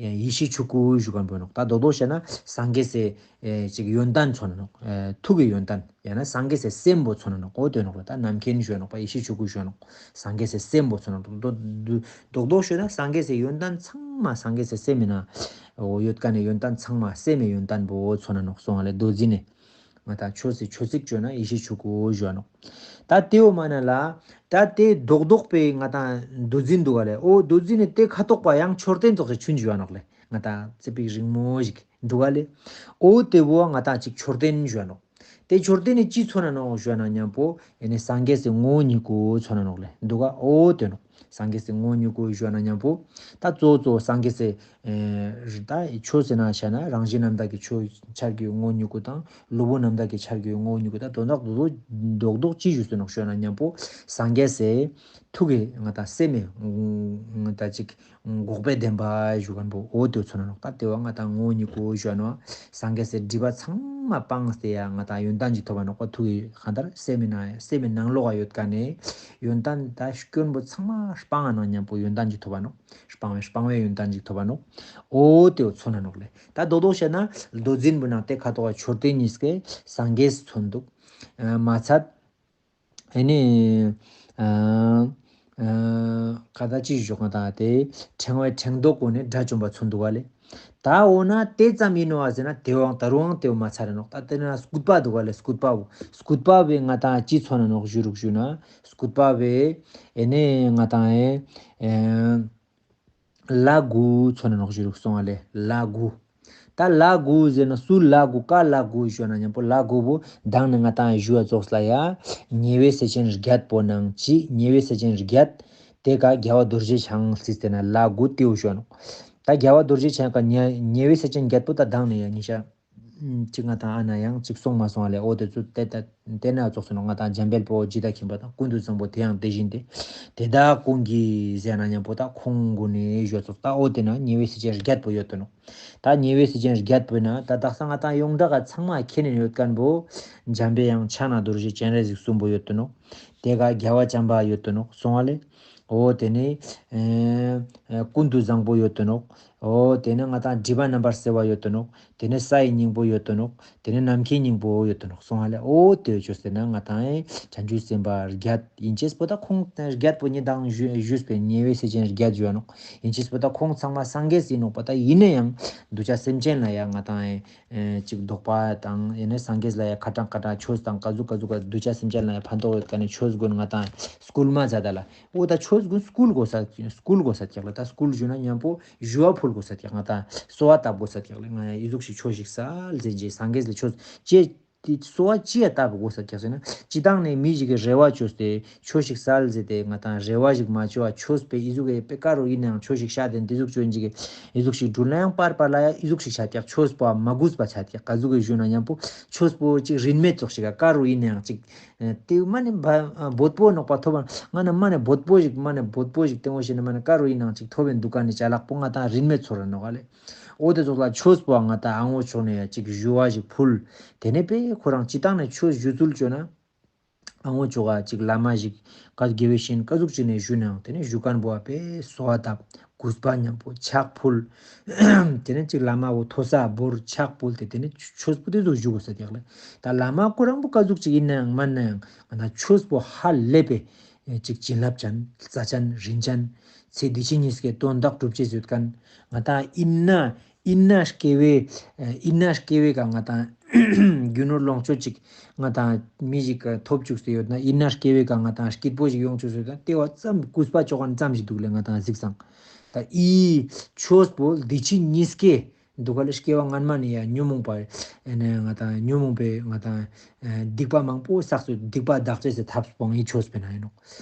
ཡེ་ཤེས་ཆོས་སྐུ་ཞུ་ཁན་པོ་ནོག། ད་རྡོག་རྡོག་བཤད་ན་སངས་རྒྱས་སི་ཨེ་ཅིག་ཡོན་ཏན་མཚོན་ན་ནོག། ཨེ་ཐུགས་ཀྱི་ཡོན་ཏན་ཡང་ན་སངས་རྒྱས་སི་སེམས་པོ་མཚོན་ན་ནོག། འོ་ཏེ་ནོག་ལེ། ད་རྣམ་མཁྱེན་ཞུ་ནོག་པ། ཡེ་ཤེས་ཆོས་སྐུ་ཞུ་ནོག། སངས་རྒྱས་སི་སེམས་པོ་མཚོན་ན་ནོག། རྡོག་རྡོག་རྡོག་རྡོག་བཤད་ན་སངས་རྒྱས་སི་ཡོན་ཏན་ཚང་མ་སངས་རྒྱས་སི་སེམས་ཨིན་ན། འོ་ཡོད་ཁན་ནི་ཡོན་ཏན་ཚང་མ་སེམས་སི་ཡོན་ཏན་པོ་མཚོན་ན་ནོག་སོང་བ་ལེ་རྡོ་རྫིང་ནེ། ང་དང་ཆོས་སི་ཆོས་ཚིག་བཅོས་ན་ཡེ་ཤེས་ཆོས་སྐུ་ཞུ་ནོག། ད་ཏེ་བོ་མན་ན་ལ། ད་ཏེ་རྡོག་རྡོག་པོའི་ང་དང་རྡོ་རྫིང་འདུག་ག་ལེ། འོ་རྡོ་རྫིང་ནི་ཏེ་ཁ་དོག་པ་ཡང་མཆོད་རྟེན་ཙོགས་སེ་ཆུན་ཞུ་ནོག་ལེ། ང་དང་ཙེ་པིག་རིང་མོ་ཞིག་འདུག་ག་ལེ། འོ་ཏེ་བོ་ང་དང་ཅིག་མཆོད་རྟེན་ཞུ་ནོག། ཏེ་མཆོད་རྟེན་ནི་ཅི་མཚོན་ན་ནོག་ཞུ་ན་ཉམ་པོ་ཨེ་ནེ་སངས་རྒྱས་སི་ངོ་བོ་ཉིད་སྐུ་མཚོན་ན་ནོག་ལེ། འདུག་ག། འོ་ཏེ་ནོག། སངས་རྒྱས་སི་ངོ་བོ་ཉིད་སྐུ་ཞུ་ན་ཉམ་པོ། ད་གཙོ་བོ་གཙོ་བོ་སངས་རྒྱས་སི་ཨེ་ད་ཆོས་ཟེར་ན་ཆ་ན་རང་བཞིན་རྣམ་དག་གི་ཆོས་འཆར་གྱི་ངོ་བོ་ཉིད་སྐུ་དང་། གློ་བུར་རྣམ་དག་གི་འཆར་གྱི་ངོ་བོ་ཉིད་སྐུ་དང་། དོན་དག་རྡོག་རྡོག་རྡོག་རྡོག་ཅི་ཞུས་ཏེ་ནོག་ཞུ་ན་ཉམ་པོ་སངས་རྒྱས་སི་ཐུགས་ཀྱི་ང་དང་སེམས་སི་ང་དང་ཅིག་འགོག་པའི་བདེན་པ་ཞུ་ཁན་པོ་འོ་ཏེ་མཚོན་ན་ནོག། ད་ཏེ་བོ་ང་དང་ངོ་བོ་ཉིད་སྐུ་ཞུ་ནོག། སངས་རྒྱས་སི་སྒྲིབ་པ་ཚང་མ་སྤངས་ཏེ་ཡ་ང་དང་ཡོན་ཏན་ཅིག་ཐོབ་པ་ནོག་པ། ཐུགས་ཀྱི་ཁ་དར་སེམས་སི་ནང་སེམས་སི་ནང་ལོགས་ཡོད་ཁན་ནི་ཡོན་ཏན་ད་སྐྱོན་པོ་ཚང་མ་སྤངས་ན་ཉམ་པོ་ཡོན་ཏན་ཅིག་ཐོབ་པ་ནོག། སྤང་བའི་སྤང་བའི་ཡོན་ཏན་ཅིག་ཐོབ་པ་ནོག། འོ་ཏེ་བོ་མཚོན་ན་ནོག་ལེ། ད་རྡོག་རྡོག་བཤད་ན་རྡོ་རྫིང་པོའི་ནང་ཏེ་ཁ་དོག་པ་མཆོད་རྟེན་གཉིས་ཀ་སངས་རྒྱས་མཚོན་འདུག། ཨ་མ་ཚད། ཨེ་ནེ་ཨ་ཨ་ཀ་ད་ཅི་ཞུ་ང་དང་ཏེ་ཕྲེང་བའི་ཕྲེང་རྡོག་གུན་ནི་དགྲ་བཅོམ་པ་མཚོན་འདུག་ག་ལེ། ད་འོ་ན་ཏེ་ཙམ་ཨིན་ནོག་ཟེར་ན་ཏེ་བོའང་ད་རུང་ཏེ་བོ་མ་ཚར་ནོག། ད་ཏེ་ན་སྐུད་པ་འདུག་ག་ལེ། སྐུད་པ་བོ་སྐུད་པ་བོའི་ང་དང་ཅི་མཚོན་ན་ནོག་ཞུ་རུག་ཞུ་ན། སྐུད་པ་བོའི་ཨེ་ནེ་ང་དང་ཨེ་ཨེ་ལ་དགུ་མཚོན་ན་ནོག་ཞུ་རུག་སོང་བ་ལེ། ལ་དགུ། ད་ལ་དགུ་ཟེར་ན་སུ་ལ་དགུ་ཀ་ལ་དགུ་ཞུ་ན་ཉམ་པོ་ལ་དགུ་བོ་མདང་ནེ་ང་དང་ཞུ་བ་ཙོགས་ལ་ཡ། ཉེ་བའི་སྲས་ཆེན་བརྒྱད་པོ་ནང་ཅི་ཉེ་བའི་སྲས་ཆེན་བརྒྱད། ཏེ་ཀ་རྒྱལ་བ་རྡོ་རྗེ་འཆང་སི་ཏེ་ན་ལ་དགུ་ཏེ་བོ་ཞུ་ནོག། ད་རྒྱལ་བ་རྡོ་རྗེ་འཆང་ཀ་ཉེ་ཉེ་བའི་སྲས་ཆེན་བརྒྱད་པོ་ད་མདང་ནེ་ཡ་ཉེ་ཤ། ཅིག་ང་དང་ཨ་ན་ཡང་ཅིག་སོང་མ་སོང་བ་ལེ། འོ་ཏེ་ཚུ་ཏེ་ཏ་ཏེ་ན་ཙོགས་སུ་ནོག། ང་དང་འཇམ་དཔལ་དཔའ་བོ་རྗེ་བདག་མཁྱེན་པ་དང་ཀུན་ཏུ་བཟང་པོ་དེ་ཡང་དེ་བཞིན་ཏེ། དེ་དག་ཀུན་གྱི་ཟེར་ན་ཉམ་པོ་ད་ཁོང་གུན་ནི་ཞུ་ཙོགས་ད་འོ་ཏེ་ན་ཉེ་བའི་སྲས་ཆེན་བརྒྱད་པོ་ཡོད་དོ་ནོག། ད་ཉེ་བའི་སྲས་ཆེན་བརྒྱད་པོ་ན་ད་དག་ས་ང་དང་ཡོངས་གྲགས་ཀ་ཚང་མ་མཁྱེན་ནེ་ཡོད་ཁན་བོ་འཇམ་པའི་དབྱངས་ཕྱག་ན་རྡོ་རྗེ་སྤྱན་རས་གཟིགས་གསུམ་པོ་ཡོད་དོ་ནོག། ཏེ་ཀ་རྒྱལ་བ་བྱམས་པ་ཡོད་དོ་ནོག་སོང་བ་ལེ། འོ་ཏེ་ནེ་ཨེ་ཨེ་ཀུན་ཏུ་བཟང་པོ་ཡོད་དོ་ནོག། འོ་ཏེ་ནེ་ང་དང་སྒྲིབ་པ་རྣམ་པར་སེལ་བ་ཡོད་དོ་ནོག། ཏེ་ནེ་སའི་སྙིང་པོ་ཡོད་དོ་ནོག། ཏེ་ནེ་ནམ་མཁའི་སྙིང་པོ་ཡོད་དོ་ནོག་སོང་བ་ལེ། འོ་ཏེ་ཅོས་ཟེར་ན་ང་དང་ཨེ་བྱང་ཆུབ་སེམས་དཔའ་བརྒྱད་ཨིན་ཅེས་པོ་ད་ཁོང་བརྒྱད་པོ་ཉིད་དང་ཞུ་ཞུས་པའི་ཉེ་བའི་སྲས་ཆེན་བརྒྱད་ཞུ་བ་ནོག། ཨིན་ཅེས་པོ་ད་ཁོང་ཚང་མ་སངས་རྒྱས་ཨིན་ནོག་པ། ད་ཨིན་ནའང་གདུལ་བྱ་སེམས་ཅན་ལ་ཡང་ང་དང་ཨེ་ཨེ་ཅིག་དོགས་པ་དང་ཨེ་ནེ་སངས་རྒྱས་ལ་ཡང་ཁ་ཏང་ཁ་ཏང་ཆོས་དང་ཀ་ཟུག་ཀ་ཟུག་ག་གདུལ་བྱ་སེམས་ཅན་ལ་ཡང་ཕན་ཐོགས་ཡོད་ཁན་ནི་ཆོས་གུན་ང་དང་སྐུལ་མ་མཛད་ད་ལ། འོ་ད་ཆོས་གུན་སྐུལ་གོས་ས་སྐུལ་གོས་ས་ཀྱག་ལ། ད་སྐུལ་ཞུ་ན་ཉམ་པོ་ཞུ་བ་ཕུལ་གོས་ས་ཀྱག། ང་དང་གསོལ་བ་བཏབ་གོས་ས་ཀྱག་ལ། ང་ཡི་ཟུག་ཞིག་ཆོས་ཤིག་སལ་ཟེར་ཅེས་སངས་རྒྱས་ལ་ཆོས་ཅེས་ དེ་གསོལ་བ་ཅི་ཡ་བཏབ་དགོས་ས་ཀྱག་ཟེར་ན། སྤྱི་བཏང་ནས་མི་ཞིག་གི་རེ་བ་བཅོས་ཏེ་ཆོས་ཤིག་སལ་ཟེར་ཏེ་ང་ཏང་རེ་བ་ཞིག་མ་བཅོ་བ་ཆོས་པོ་ཨི་ཟུག་གི་པེ་ཀ་རུ་ཡིན་ནའང་ཆོས་ཤིག་བཤད་དེ་འདི་ཟུག་བཅོ་ཡིན་ཅིག་ཨི་ཟུག་ཞིག་འགྲུལ་ན་ཡང་པར་པར་ལ་ཡ་ཨི་ཟུག་ཞིག་བཤད་ཀྱག་ཆོས་པོ་མ་གུས་པ་བཤད་ཀྱག་ག་ཟུག་གི་ཞུ་ན་མཉམ་པོ་ཆོས་པོ་ཅིག་རིན་མེད་ཙོགས་ཤིག་ག་ཀ་རུ་ཡིན་ནའང་ཅིག་ཨ་དེ་མ་ནི་བ་ཨ་བོད་པོ་ནོག་པ་ཐོབ་པ་ང་ན་མ་ནི་བོད་པོ་ཞིག་མ་ནི་བོད་པོ་ཞིག་ཏེ་ངོ་ཤེས་ན་མ་ནི་ཀ་རུ་ཡིན་ནའང་ཅིག་ཐོབ་པའི་འདུག་ག་ནི་ཅ་ལག་པོ་ང་ཏང་རིན་མེད་ཚོར་ར་ནོག་ག་ལེ། འོ་དེ་ཙོགས་ལ་ཆོས་པོ་ང་ཏང་ཨ་ངོ་ཕྱོགས་ནས་ཡ་ཅིག་ཞུ་བ་ཞིག་ཕུལ། དེ་ནས་པེ་ཁོ་རང་སྤྱི་བཏང་ནས་ཆོས་ཞུ་ཚུལ་བཅོ་ན། ཨ་ངོ་ཕྱོགས་ཀ་ཅིག་བླ་མ་ཞིག་ག་དགེ་བའི་བཤེས་གཉེན་ག་ཟུག་ཅིག་ནས་ཞུ་ནའང་དེ་ནས་ཞུ་མཁན་པོ་པེ་གསོལ་བ་བཏབ། གུས་པ་མཉམ་པོ་ཕྱག་ཕུལ། དེ་ནས་ཅིག་བླ་མ་བོ་མཐོ་ས་བོར་ཕྱག་ཕུལ་ཏེ་དེ་ནས་ཆོས་པོ་དེ་ཚོ་ཞུ་དགོས་ས་ཀྱག་ལེ། ད་བླ་མ་ཁོ་རང་པོ་ག་ཟུག་ཅིག་ཡིན་ནའང་མན་ནའང་ང་ཏང་ཆོས་པོ་ཧ་ལས་པའི་ཨེ་ཅིག་བྱིན་རླབས་ཅན་རྩ་ཅན་རིན་ཅན་ཚེ་འདི་ཕྱི་གཉིས་ཀའི་དོན་དག་སྒྲུབ་ཅེས་ཡོད་མཁན་ང་ཏང་ཡིན་ན་ཡིན་ན་སྐྱེ་བའི་ཨེ་ཡིན་ན་སྐྱེ་བའི་ཀ་ང་ཏང་རྒྱུ་ནོར་ལོངས་སྤྱོད་ཅིག་ང་ཏང་མི་ཞིག་ག་ཐོབ་བཅུག་སྟེ་ཡོད་ན་ཡིན་ན་སྐྱེ་བའི་ཀ་ང་ཏང་སྐྱིད་པོ་ཞིག་ཡོང་བཅུག་སྟེ་ཡོད་ན་དེ་བ་ཙམ་གུས་པ་བཅོ་མཁན་ཙམ་ཞིག་འདུག་ལེ་ང་ཏང་གཟིགས་སང་། ད་ཨི་ཆོས་པོ་འདི་ཕྱི་གཉིས་ཀའི་འདུག་ག་ལེ། སྐྱེ་བ་སྔན་མ་ནས་ཡ་ཉོན་མོངས་པ་ཨེ་ནས་ང་ཏང་ཉོན་མོངས་པའི་ང་ཏང་ཨེ་སྡིག་པ་མང་པོ་བསགས་སུ་སྡིག་པ་དག་ཅེས་སི་ཐབས་སྤོང་ཨི་ཆོས་པོའི་ནང་ཡིན་ནོག་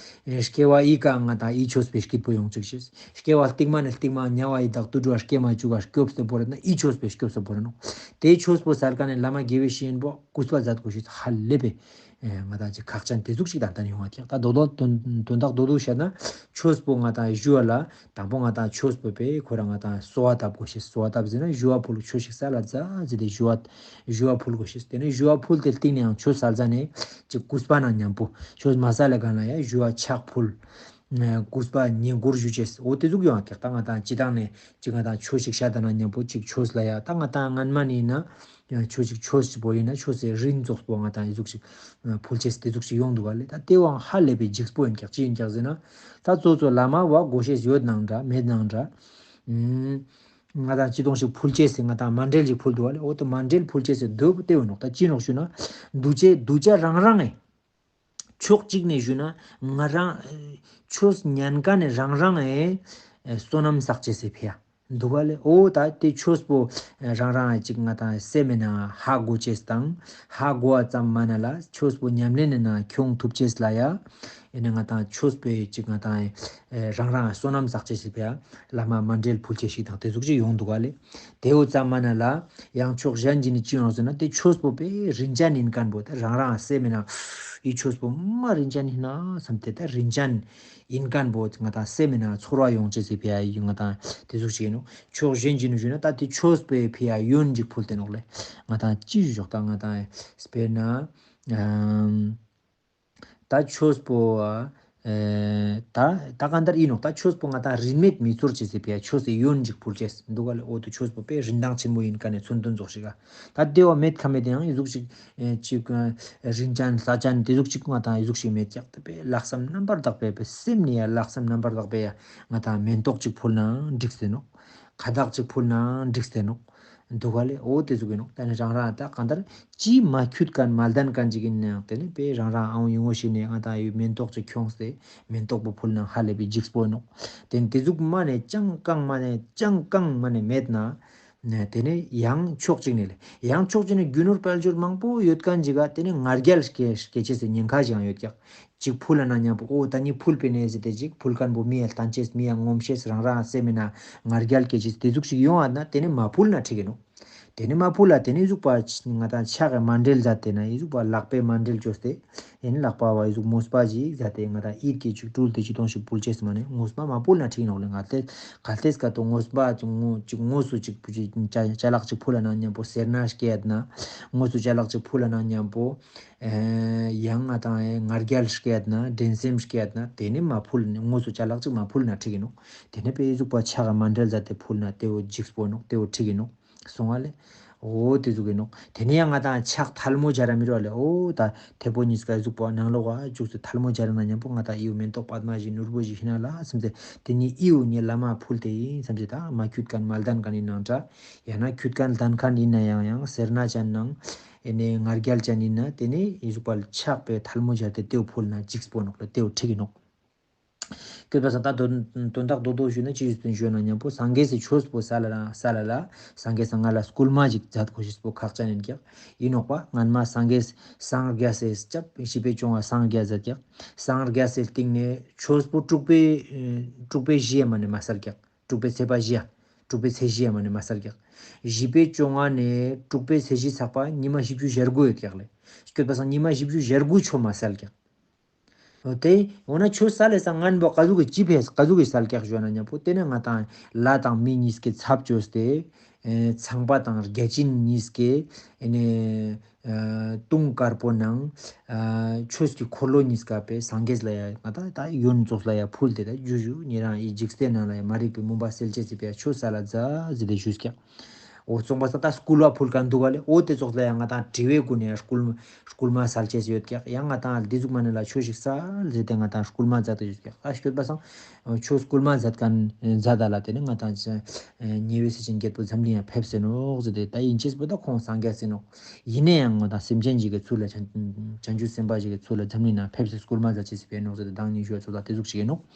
ཨེ་སྐྱེ་བ་ཨི་ཀ་ང་ཏང་ཨི་ཆོས་པོའི་སྐྱིད་པོ་ཡོང་བཅུག་ཤེས། སྐྱེ་བ་རྟིང་མ་ནས་རྟིང་མ་དམྱལ་བ་ཡི་དྭགས་དུད་འགྲོ་སྐྱེ་མ་བཅུག་ག་སྐྱོབ་སྟེ་བོར་ན་ཨི་ཆོས་པོའི་སྐྱོབ་སྟེ་བོར་ནོག་དེ་ཆོས་པོ་སལ་མཁན་ནི་བླ་མ་དགེ་བའི་བཤེས་གཉེན་པོ་གུས་པ་མཛད་དགོས་ཤེས་ཧ་ལས་པའི་ཨེ་ང་ཏང་ཅིག་ཁག་ཅན་དེ་ཟུག་ཅིག་ཏན་ཏན་ཡོང་བ་ཀྱག་ད་རྡོག་རྡོག་དོན་དོན་དག་རྡོག་རྡོག་བཤད་ན་ཆོས་པོ་ང་ཏང་ཞུ་བ་ལ་དང་པོ་ང་ཏང་ཆོས་པོ་པེ་ཁོ་རང་ང་ཏང་གསོལ་བ་བཏབ་དགོས་ཤེས། གསོལ་བ་བཏབ་ཟེར་ན་ཞུ་བ་ཕུལ། ཆོས་ཤིག་སལ་ལ་ཛ་ཟེར་ཏེ་ཞུ་བ་ཞུ་བ་ཕུལ་དགོས་ཤེས། དེ་ནས་ཞུ་བ་ཕུལ་ཏེ་སྟིང་ནས་ཡང་ཆོས་སལ་ཟ་ནས་ཅིག་གུས་པ་ནང་མཉམ་པོ་ཆོས་མ་སལ་ལ་གང་ལ་ཡ་ཞུ་བ་ཕྱག་ཕུལ། ཨ་གུས་པ་ཉན་སྒོར་ཞུ་ཅེས། འོ་དེ་ཟུག་ཡོང་ཀྱག་ད་ང་ཏང་སྤྱི་བཏང་ནས་ཅིག་ང་ཏང་ཆོས་ཤིག་བཤད་ད་ན་མཉམ་པོ་ཅིག་ཆོས་ལ་ཡ་ད་ང་ཏང་སྔན་མ་ནས་ཡིན་ན། ཡང་ཆོས་ཅིག་ཆོས་ཅིག་པོ་ཡིན་ན་ཆོས་སི་རིན་ཙོགས་པོ་ང་ཏང་ཨི་ཟུག་ཅིག་ཕུལ་ཅེས་དེ་ཟུག་ཅིག་ཡོང་འདུག་ག་ལེ། ད་དེ་བའང་ཧ་ལས་པའི་འཇིགས་པོ་ཡིན་ཀྱག་ཅི་ཡིན་ཀྱག་ཟེར་ན། ད་གཙོ་གཙོ་བླ་མ་བ་དགོས་ཤེས་ཡོད་ནང་འདྲ་མེད་ནང་འདྲ། ཨུམ། ང་ཏང་ཅི་དོང་ཞིག་ཕུལ་ཅེས་སི་ང་ཏང་མཎྜལ་ཞིག་ཕུལ་འདུག་ག་ལེ། འོ་ད་མཎྜལ་ཕུལ་ཅེས་སི་འདོད་པོ་དེ་བོ་ནོག་ད་ཅི་ནོག་ཞུ་ན། འདུ་བྱེད་འདུ་བྱ་རང་རང་ངི། ཕྱོགས་གཅིག་ནས་ཞུས་ན་ང་རང་ཆོས་ཉན་མཁན་ནི་རང་རང་ཨེ་བསོད་ནམས་བསགས་ཅེས་སི་ཕི་ཡ་འདུག་ག་ལེ། འོ་ད་དེ་ཆོས་པོ་རང་རང་ཨེ་ཅིག་ང་ཏང་སེམས་མེད་ན་ཧ་གོ་ཅེས་དང་ཧ་གོ་བ་ཙམ་མ་ན་ལ་ཆོས་པོ་ཉམས་ལེན་ནི་ནང་ཁྱོང་ཐུབ་ཅེས་ལ་ཡ་ཨེ་ནི་ང་ཏང་ཆོས་པོའི་ཅིག་ང་ཏང་ཨེ་རང་རང་བསོད་ནམས་བསགས་ཅེས་སི་ཕི་ཡ། བླ་མ་མཎྜལ་ཕུལ་ཅེས་ཤིག་དང་དེ་ཟུག་ཅིག་ཡོང་འདུག་ག་ལེ། དེའུ་ཙམ་མ་ན་ལ་ཡང་ཕྱོགས་གཞན་གྱི་ནི་ཅི་ཡོང་ཟེར་ན་དེ་ཆོས་པོ་པེ་རིན་ཅན་ཡིན་མཁན་པོ་དེ་རང་རང་སེམས་མེད་ན་ཨི་ཆོས་པོ་མ་རིན་ཅན་ཡིན་ན་བསམ་སྟེ་ད་རིན་ཅན་ཡིན་མཁན་པོ་ང་ཏང་སེམས་མེད་ན་ཚོར་བ་ཡོང་ཅེས་སི་ཕི་ཡ་ཡིན་ང་ཏང་དེ་ཟུག་ཅིག་ཡིན་ནོག་ཕྱོགས་གཞན་གྱི་ནི་ཞུས་ན་ད་དེ་ཆོས་པོའི་ཕི་ཡ་ཡོན་ཅིག་ཕུལ་ཏེ་ནོག་ལེ། ང་ཏང་ཅི་ཞུ་ཞོག་ད་ང་ཏང་དཔེར་ན་ཨམ། ད་ཆོས་པོ་ཨ་ད་ད་གང་ལྟར་ཡིན་ནོག་ད་ཆོས་པོ་ང་ཏང་རིན་མེད་མི་ཚོར་ཅེས་སི་ཕི་ཡ་ཆོས་སི་ཡོན་ཅིག་ཕུལ་ཅེས་འདུག་ག་ལེ། འོ་དུ་ཆོས་པོ་པེ་རིན་ཐང་ཆེན་མོ་ཡིན་མཁན་ནི་མཚོན་དོན་ཙོགས་ཤིག་ག་ད་དེ་བ་མེད་ཁ་མེད་དེ་ཡང་ཨི་ཟུག་ཅིག་ཨེ་ཅིག་ཨ་རིན་ཅན་ས་ཅན་དེ་ཟུག་ཅིག་ང་ཏང་ཨི་ཟུག་ཅིག་མེད་ཀྱག་ད་པེ་ལྷག་བསམ་རྣམ་པར་དག་པའི་པེ་སེམས་ནི་ཡ་ལྷག་བསམ་རྣམ་པར་དག་པའི་ཡ་ང་ཏང་མེན་ཏོག་ཅིག་ཕུལ་ན་འགྲིག་སྟེ་ནོག་ཁ་བཏགས་ཅིག་ཕུལ་ན་འགྲིག་སྟེ་ནོག་འདུག་ག་ལེ། འོ་དེ་ཟུག་ཡིན་ནོག་ད་ནི་རང་རང་ད་གང་ལྟར་ཅི་མ་ཁྱུད་མཁན་མ་ལྡན་མཁན་ཅིག་ཡིན་ནའང་དེ་ནི་པེ་རང་རང་ཨང་ཡོང་ངོ་ཞིག་ནས་ང་ཏང་ཡོད་མེན་ཏོག་ཅིག་ཁྱོངས་ཏེ་མེན་ཏོག་པོ་ཕུལ་ན་ཧ་ལས་པའི་འཇིགས་པོ་ཡིན་ནོག་དེ་ནི་དེ་ཟུག་མ་ནས་ཅང་གང་མ་ནས་ཅང་གང་མ་ནས་མེད་ན་ནས་དེ་ནི་ཡང་ཕྱོགས་གཅིག་ནས་ལེ་ཡང་ཕྱོགས་གཅིག་ནས་རྒྱུ་ནོར་དཔལ་འབྱོར་མང་པོ་ཡོད་མཁན་ཅིག་ག་དེ་ནི་ང་རྒྱལ་སྐྱེ་སྐྱེ་ཅེས་སི་ཉེན་ཁ་ཅིག་ཡང་ཡོད་ཀྱག་ཅིག་ཕུལ་ལ་ན་མཉམ་པོ་འོ་ད་ནི་ཕུལ་པེ་ནེ་ཟེར་ཏེ་ཅིག་ཕུལ་མཁན་པོ་མི་ཡ་ལྟན་ཅེས་མི་ཡ་ངོམ་ཤེས་རང་རང་སེམས་མེད་ན་ང་རྒྱལ་སྐྱེ་ཅེས་དེ་ཟུག་ཞིག་ཡོང་ཨ་ན་དེ་ནི་མ་ཕུལ་ན་འགྲིག་གི་ནོག་དེ་ནི་མ་ཕུལ་ལ་དེ་ནི་ཟུག་པ་ང་ཏང་ཕྱག་གི་མཎྜལ་མཛད་དེ་ན་ཨི་ཟུག་པ་ལག་པའི་མཎྜལ་བཅོས་ཏེ་ཨེ་ནི་ལག་པ་བ་ཨི་ཟུག་མོས་པ་ཅིག་མཛད་དེ་ང་ཏང་ཨིད་ཀྱི་ཅིག་སྤྲུལ་ཏེ་ཅིག་དོང་ཞིག་ཕུལ་ཅེས་མ་ནི་ངོས་མ་མ་ཕུལ་ན་འགྲིག་གི་ནོག་ལེ། ང་ཏེ་གལ་ཏེས་ཀ་ཏོ་ངོས་པ་ཅིག་ངོ་ཅིག་ངོས་སུ་ཅིག་ཅ་ཅ་ལག་ཅིག་ཕུལ་ལ་ན་མཉམ་པོ་སེར་སྣ་སྐྱེད་ན་ངོས་སུ་ཅ་ལག་ཅིག་ཕུལ་ལ་ན་མཉམ་པོ། ཨེ་ཡང་ང་ཏང་ཨེ་ང་རྒྱལ་སྐྱེད་ན་འགྲན་སེམས་སྐྱེད་ན་དེ་ནི་མ་ཕུལ་ནི་དངོས་སུ་ཅ་ལག་ཅིག་མ་ཕུལ་ན་འགྲིག་གི་ནོག་དེ་ནི་པེ་ཨི་ཟུག་པ་ཕྱག་གི་མཎྜལ་མཛད་དེ་ཕུལ་ན་དེ་བོ་འཇིགས་པོ་ནོག་དེ་བོ་འགྲིག་གི་ནོག་སོང་བ་ལེ། འོ་དེ་ཟུག་གི་ནོག་དེ་ནི་ཡང་ང་ཏང་ཕྱག་ཐལ་མོ་སྦྱར་ར་མི་རུང་བ་ལེ། འོ་ད་དེ་པོ་ཉིས་ཀ་ཨི་ཟུག་པ་ནང་ལོགས་ཀ་བཅུག་སྟེ་ཐལ་མོ་སྦྱར་ན་མཉམ་པོ་ང་ཏང་ཨིའུ་མེན་ཏོག་པདྨ་བཞིན་ནོར་བུ་བཞིན་ཤི་ན་ལ་སེམས་ཏེ་དེ་ནི་ཨིའུ་ནི་བླ་མ་ཕུལ་ཏེ་ཡིན་སེམས་ཏེ་ད་མ་ཁྱུད་མཁན་མ་ལྡན་མཁན་ཡིན་ནང་འདྲ། ཡང་ན་ཁྱུད་མཁན་ལྡན་མཁན་ཡིན་ན་ཡང་ཡང་སེར་སྣ་ཅན་ནང་ཨེ་ནི་ང་རྒྱལ་ཅན་ཡིན་ན་དེ་ནི་ཨི་ཟུག་པ་ཕྱག་པའི་ཐལ་མོ་སྦྱར་ཏེ་དེའུ་ཕུལ་ན་འཇིགས་པོ་ནོག་ལ་དེའུ་འགྲིག་གི་ནོག་སྐྱོད་པ་སང་ད་དོན་དོན་དག་རྡོག་རྡོག་ཞུས་ན་ཅི་ཞུས་ཏེ་ཞུ་ན་མཉམ་པོ་སངས་རྒྱས་སི་ཆོས་པོ་སལ་ལ་སལ་ལ་སངས་རྒྱས་སང་ང་ལ་སྐུལ་མ་ཞིག་མཛད་དགོས་ཤེས་པོ་ཁག་ཅན་ཡིན་ཀྱག། ཡིན་ནོག་པ། སྔན་མ་སངས་རྒྱས་སངས་རྒྱས་སི་སྐྱབས་བཞི་པའི་སྐྱོང་བ་སངས་རྒྱས་མཛད་ཀྱག། སངས་རྒྱས་སི་སྟིང་ནེ་ཆོས་པོ་དྲུག་པའི་དྲུག་པའི་གཞི་ཡ་མ་ནེ་མ་སལ་ཀྱག། དྲུག་པའི་ཚེས་པ་བཞི་ཡ། དྲུག་པའི་ཚེས་བཞི་ཡ་མ་ནེ་མ་སལ་ཀྱག། བཞི་པའི་སྐྱོང་བ་ནེ་དྲུག་པའི་ཚེས་བཞི་ཚག་པ་ཉི་མ་བཞི་བཅུ་ཞེ་དགུ་ཡོད་ཀྱག་ལེ། སྐྱོད་པ་སང་ཉི་མ་བཞི་བཅུ་ཞེ་དགུ་ཆོས་མ་སལ་ཀྱག། འོ་དེ་འོ་ན་ཆོས་སལ་ལེ་སང་སྔན་པོ་ག་ཟུག་གི་ཅི་ཕིའ་ག་ཟུག་གི་སལ་ཀྱག་ཞུ་ན་མཉམ་པོ་དེ་ནེ་ང་དང་ལྷ་དང་མི་གཉིས་ཀའི་ཚབ་བཅོས་ཏེ་ཨེ་ཚངས་པ་དང་བརྒྱ་བྱིན་གཉིས་ཀའི་ཨེ་ནེ་ཨ་དུང་དཀར་པོ་ནང་ཨ་ཆོས་ཀྱི་འཁོར་ལོ་གཉིས་ཀ་པའི་སངས་རྒྱས་ལ་ཡ་ང་དང་ད་ཡོན་ཙོགས་ལ་ཡ་ཕུལ་ཏེ་ད་ཞུ་ཞུ་ཉེ་རང་ངི་འཇིག་རྟེན་ནང་ལ་ཡ་མ་རིག་པའི་མུན་པ་སེལ་ཅེས་སི་ཕིའ་ཆོས་སལ་ལ་མཛད་ཟེར་ཏེ་ཞུས་ཀྱག། འོ་སོང་པ་སང་ད་སྐུལ་བ་ཕུལ་མཁན་འདུག་ག་ལེ། འོ་དེ་ཙོགས་ལ་ཡང་ང་དང་དྲི་བའི་སྒོ་ནས་སྐུལ་སྐུལ་མ་སལ་ཅེས་ཡོད་ཀྱག། ཡང་ང་དང་འདི་ཟུག་མ་ནེ་ལ་ཆོས་ཤིག་སལ་ཟེར་ཏེ་ང་དང་སྐུལ་མ་མཛད་དེ་ཡོད་ཀྱག། ད་སྐྱོད་པ་སང་ཆོས་སྐུལ་མ་མཛད་མཁན་མཛད་ད་ལ་དེ་ནེ་ང་དང་ཉེ་བའི་སྲས་ཆེན་བརྒྱད་པོ་འཛམ་གླིང་ཡ་ཕེབས་སེ་ནོག་ཟེར་ཏེ་ད་ཡིན་ཅེས་པོ་ད་ཁོང་སངས་རྒྱས་སེ་ནོག། ཡིན་ནའང་ང་དང་སེམས་ཅན་ཞིག་གི་ཚུལ་ལ་བྱང་བྱང་ཆུབ་སེམས་དཔའ་ཞིག་གི་ཚུལ་ལ་འཛམ་གླིང་ནང་ཕེབས་སེ་སྐུལ་མ་མཛད་ཅེས་སི་ཕིའ་ནོག་ཟེར་ཏེ་དང་ཉི་ཤུ་ཙོགས་ད་དེ་ཟུག་ཅིག་ཡིན་ནོག།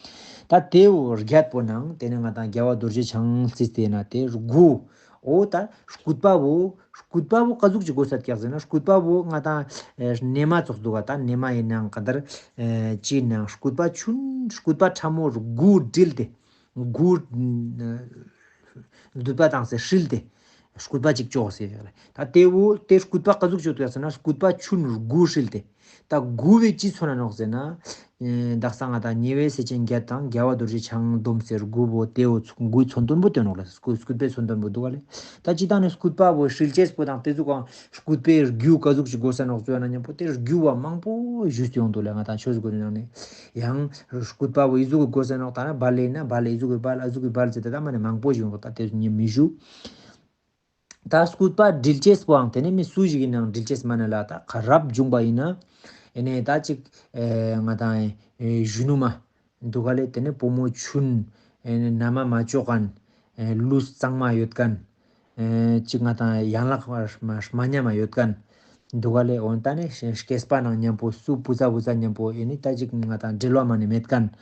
ད་དེ་བོ་བརྒྱད་པོ་ནང་དེ་ནེ་ང་དང་རྒྱལ་བ་རྡོ་རྗེ་འཆང་རྩིས་ཏེ་ན་དེ་དགུ། འོ་ད་སྐུད་པ་བོ་སྐུད་པ་བོ་ག་ཟུག་ཅིག་དགོས་ས་ཀྱག་ཟེར་ན་སྐུད་པ་བོ་ང་དང་ཨེ་སྣེ་མ་ཙོགས་འདུག་ག། ད་སྣེ་མ་ཡིན་ནའང་ག་དར་ཨེ་ཅི་ཡིན་ནའང་སྐུད་པ་ཆུན་སྐུད་པ་ཕྲ་མོ་དགུ་དྲིལ་ཏེ་དགུ་མདུད་པ་བཏང་སེ་དྲིལ་ཏེ་སྐུད་པ་ཅིག་བཅོ་ཟེར་ཡ་ལེ། ད་དེ་བོ་དེ་སྐུད་པ་ག་ཟུག་ཅིག་འདུག་ཟེར་ན་སྐུད་པ་ཆུན་དགུ་དྲིལ་ཏེ། ད་དགུ་བོའི་ཅི་མཚོན་ན་ནོག་ཟེར་ན། ཨེ་དག་ས་ང་དང་ཉེ་བའི་སྲས་ཆེན་བརྒྱད་དང་རྒྱལ་བ་རྡོ་རྗེ་འཆང་བསྡོམས་སེ་དགུ་བོ་དེ་བོ་ཚུ་དགུའི་མཚོན་དོན་པོ་སྟོན་ནོག་ལེ། སྐུ་སྐུད་པའི་མཚོན་དོན་པོ་འདུག་ག་ལེ། ད་ཅི་ད་ནི་སྐུད་པ་བོ་དྲིལ་ཅེས་པོ་དང་དེ་ཟུག་གང་སྐུད་པའི་རྒྱུ་ག་ཟུག་ཅིག་དགོས་ས་ནོག་ཟེར་ན་མཉམ་པོ་དེ་རྒྱུ་བ་མང་པོ་ཞུས་ཏེ་ཡོང་འདུག་ལེ། ང་དང་ཆོས་སྒོ་ནང་ནེ་ཡང་སྐུད་པ་བོ་ཨི་ཟུག་གི་དགོས་ས་ནོག། ད་ན་བལ་ལེ་ན་བལ་ལེ་ཨི་ཟུག་གི་བལ་ཨ་ཟུག་གི་བལ་ཟེར་ཏེ་ད་མ་ནེ་མང་པོ་ཞིག་ཡོང་འདུག། ད་དེ་ཉེ་མི་ཞུ། ད་སྐུད་པ་དྲིལ་ཅེས་པོའང་དེ་ནེ་མི་སུ་ཞིག་ཡིན་ནའང་དྲིལ་ཅེས་མ་ནེ་ལ་ད་ཁ་རབ་བྱུང་པ་ཡིན་ན་ཨེ་ནེ་ད་ཅིག་ཨེ་ང་དང་ཨེ་གཞོན་ནུ་མ་འདུག་ག་ལེ། དེ་ནེ་བུ་མོ་ཆུན་ཨེ་ནེ་མནའ་མ་མ་ཅོ་མཁན་ཨེ་ལུས་གཙང་མ་ཡོད་མཁན་ཨེ་ཅིག་ང་དང་ཡན་ལག་མ་མ་ཉམས་མ་ཡོད་མཁན་འདུག་ག་ལེ། འོན་ཏེ་ནི་སྐྱེས་པ་ནང་མཉམ་པོ་སུ་བུ་ཚ་བུ་ཚ་མཉམ་པོ་ཨེ་ནེ་ད་ཅིག་ང་དང་འབྲེལ་བ་མ་ནེ་མེད་མཁན།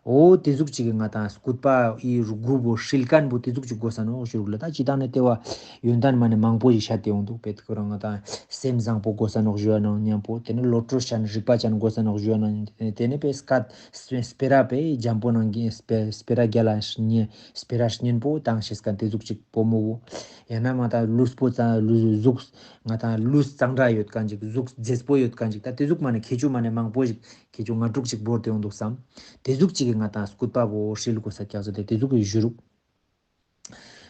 འོ་དེ་ཟུག་ཅིག་གི་ང་དང་སྐུད་པ་ཨི་དགུ་བོ་དྲིལ་མཁན་བོ་དེ་ཟུག་ཅིག་དགོས་ས་ནོག་ཞུ་རུག་ལེ། ད་ཅི་ད་ནི་དེ་བོ་ཡོན་ཏན་མ་ནེ་མང་པོ་ཞིག་བཤད་དེ་ཡོང་འདུག་པས། ཁོ་རང་ང་དང་སེམས་བཟང་པོ་དགོས་ས་ནོག་ཞུ་ཡ་ནང་མཉམ་པོ་དེ་ནེ་བློ་གྲོས་ཅན་རིག་པ་ཅན་དགོས་ས་ནོག་ཞུ་ཡ་ནང་དེ་ནེ་པས་སྐད་སྤེ་ར་པས་འཇམ་པོ་ནང་གི་སྤེ་སྤེ་ར་རྒྱལ་ལ་སྙན་སྤེ་ར་སྙན་པོ་བཏང་ཤེས་མཁན་དེ་ཟུག་ཅིག་བུ་མོ་བོ། ཡང་ན་མ་ད་ལུས་པོ་ཙ་ལུས་གཟུགས་ང་དང་ལུས་གཙང་སྦྲ་ཡོད་མཁན་ཅིག་གཟུགས་མཛེས་པོ་ཡོད་མཁན་ཅིག་ད་དེ་ཟུག་མ་ནེ་ཁྱད་ཆོས་མ་ནེ་མང་པོ་ཞིག་ཁྱད་ཆོས་ལྔ་དྲུག་ཅིག་བོར་ཏེ་ཡོང་འདུག་བསམ། དེ་ཟུག་ཅིག་གི་ང་དང་སྐུད་པ་བོ་དྲིལ་དགོས་ས་ཀྱག་ཟེར་ཏེ་དེ་ཟུག་གི་ཞུ་རུག།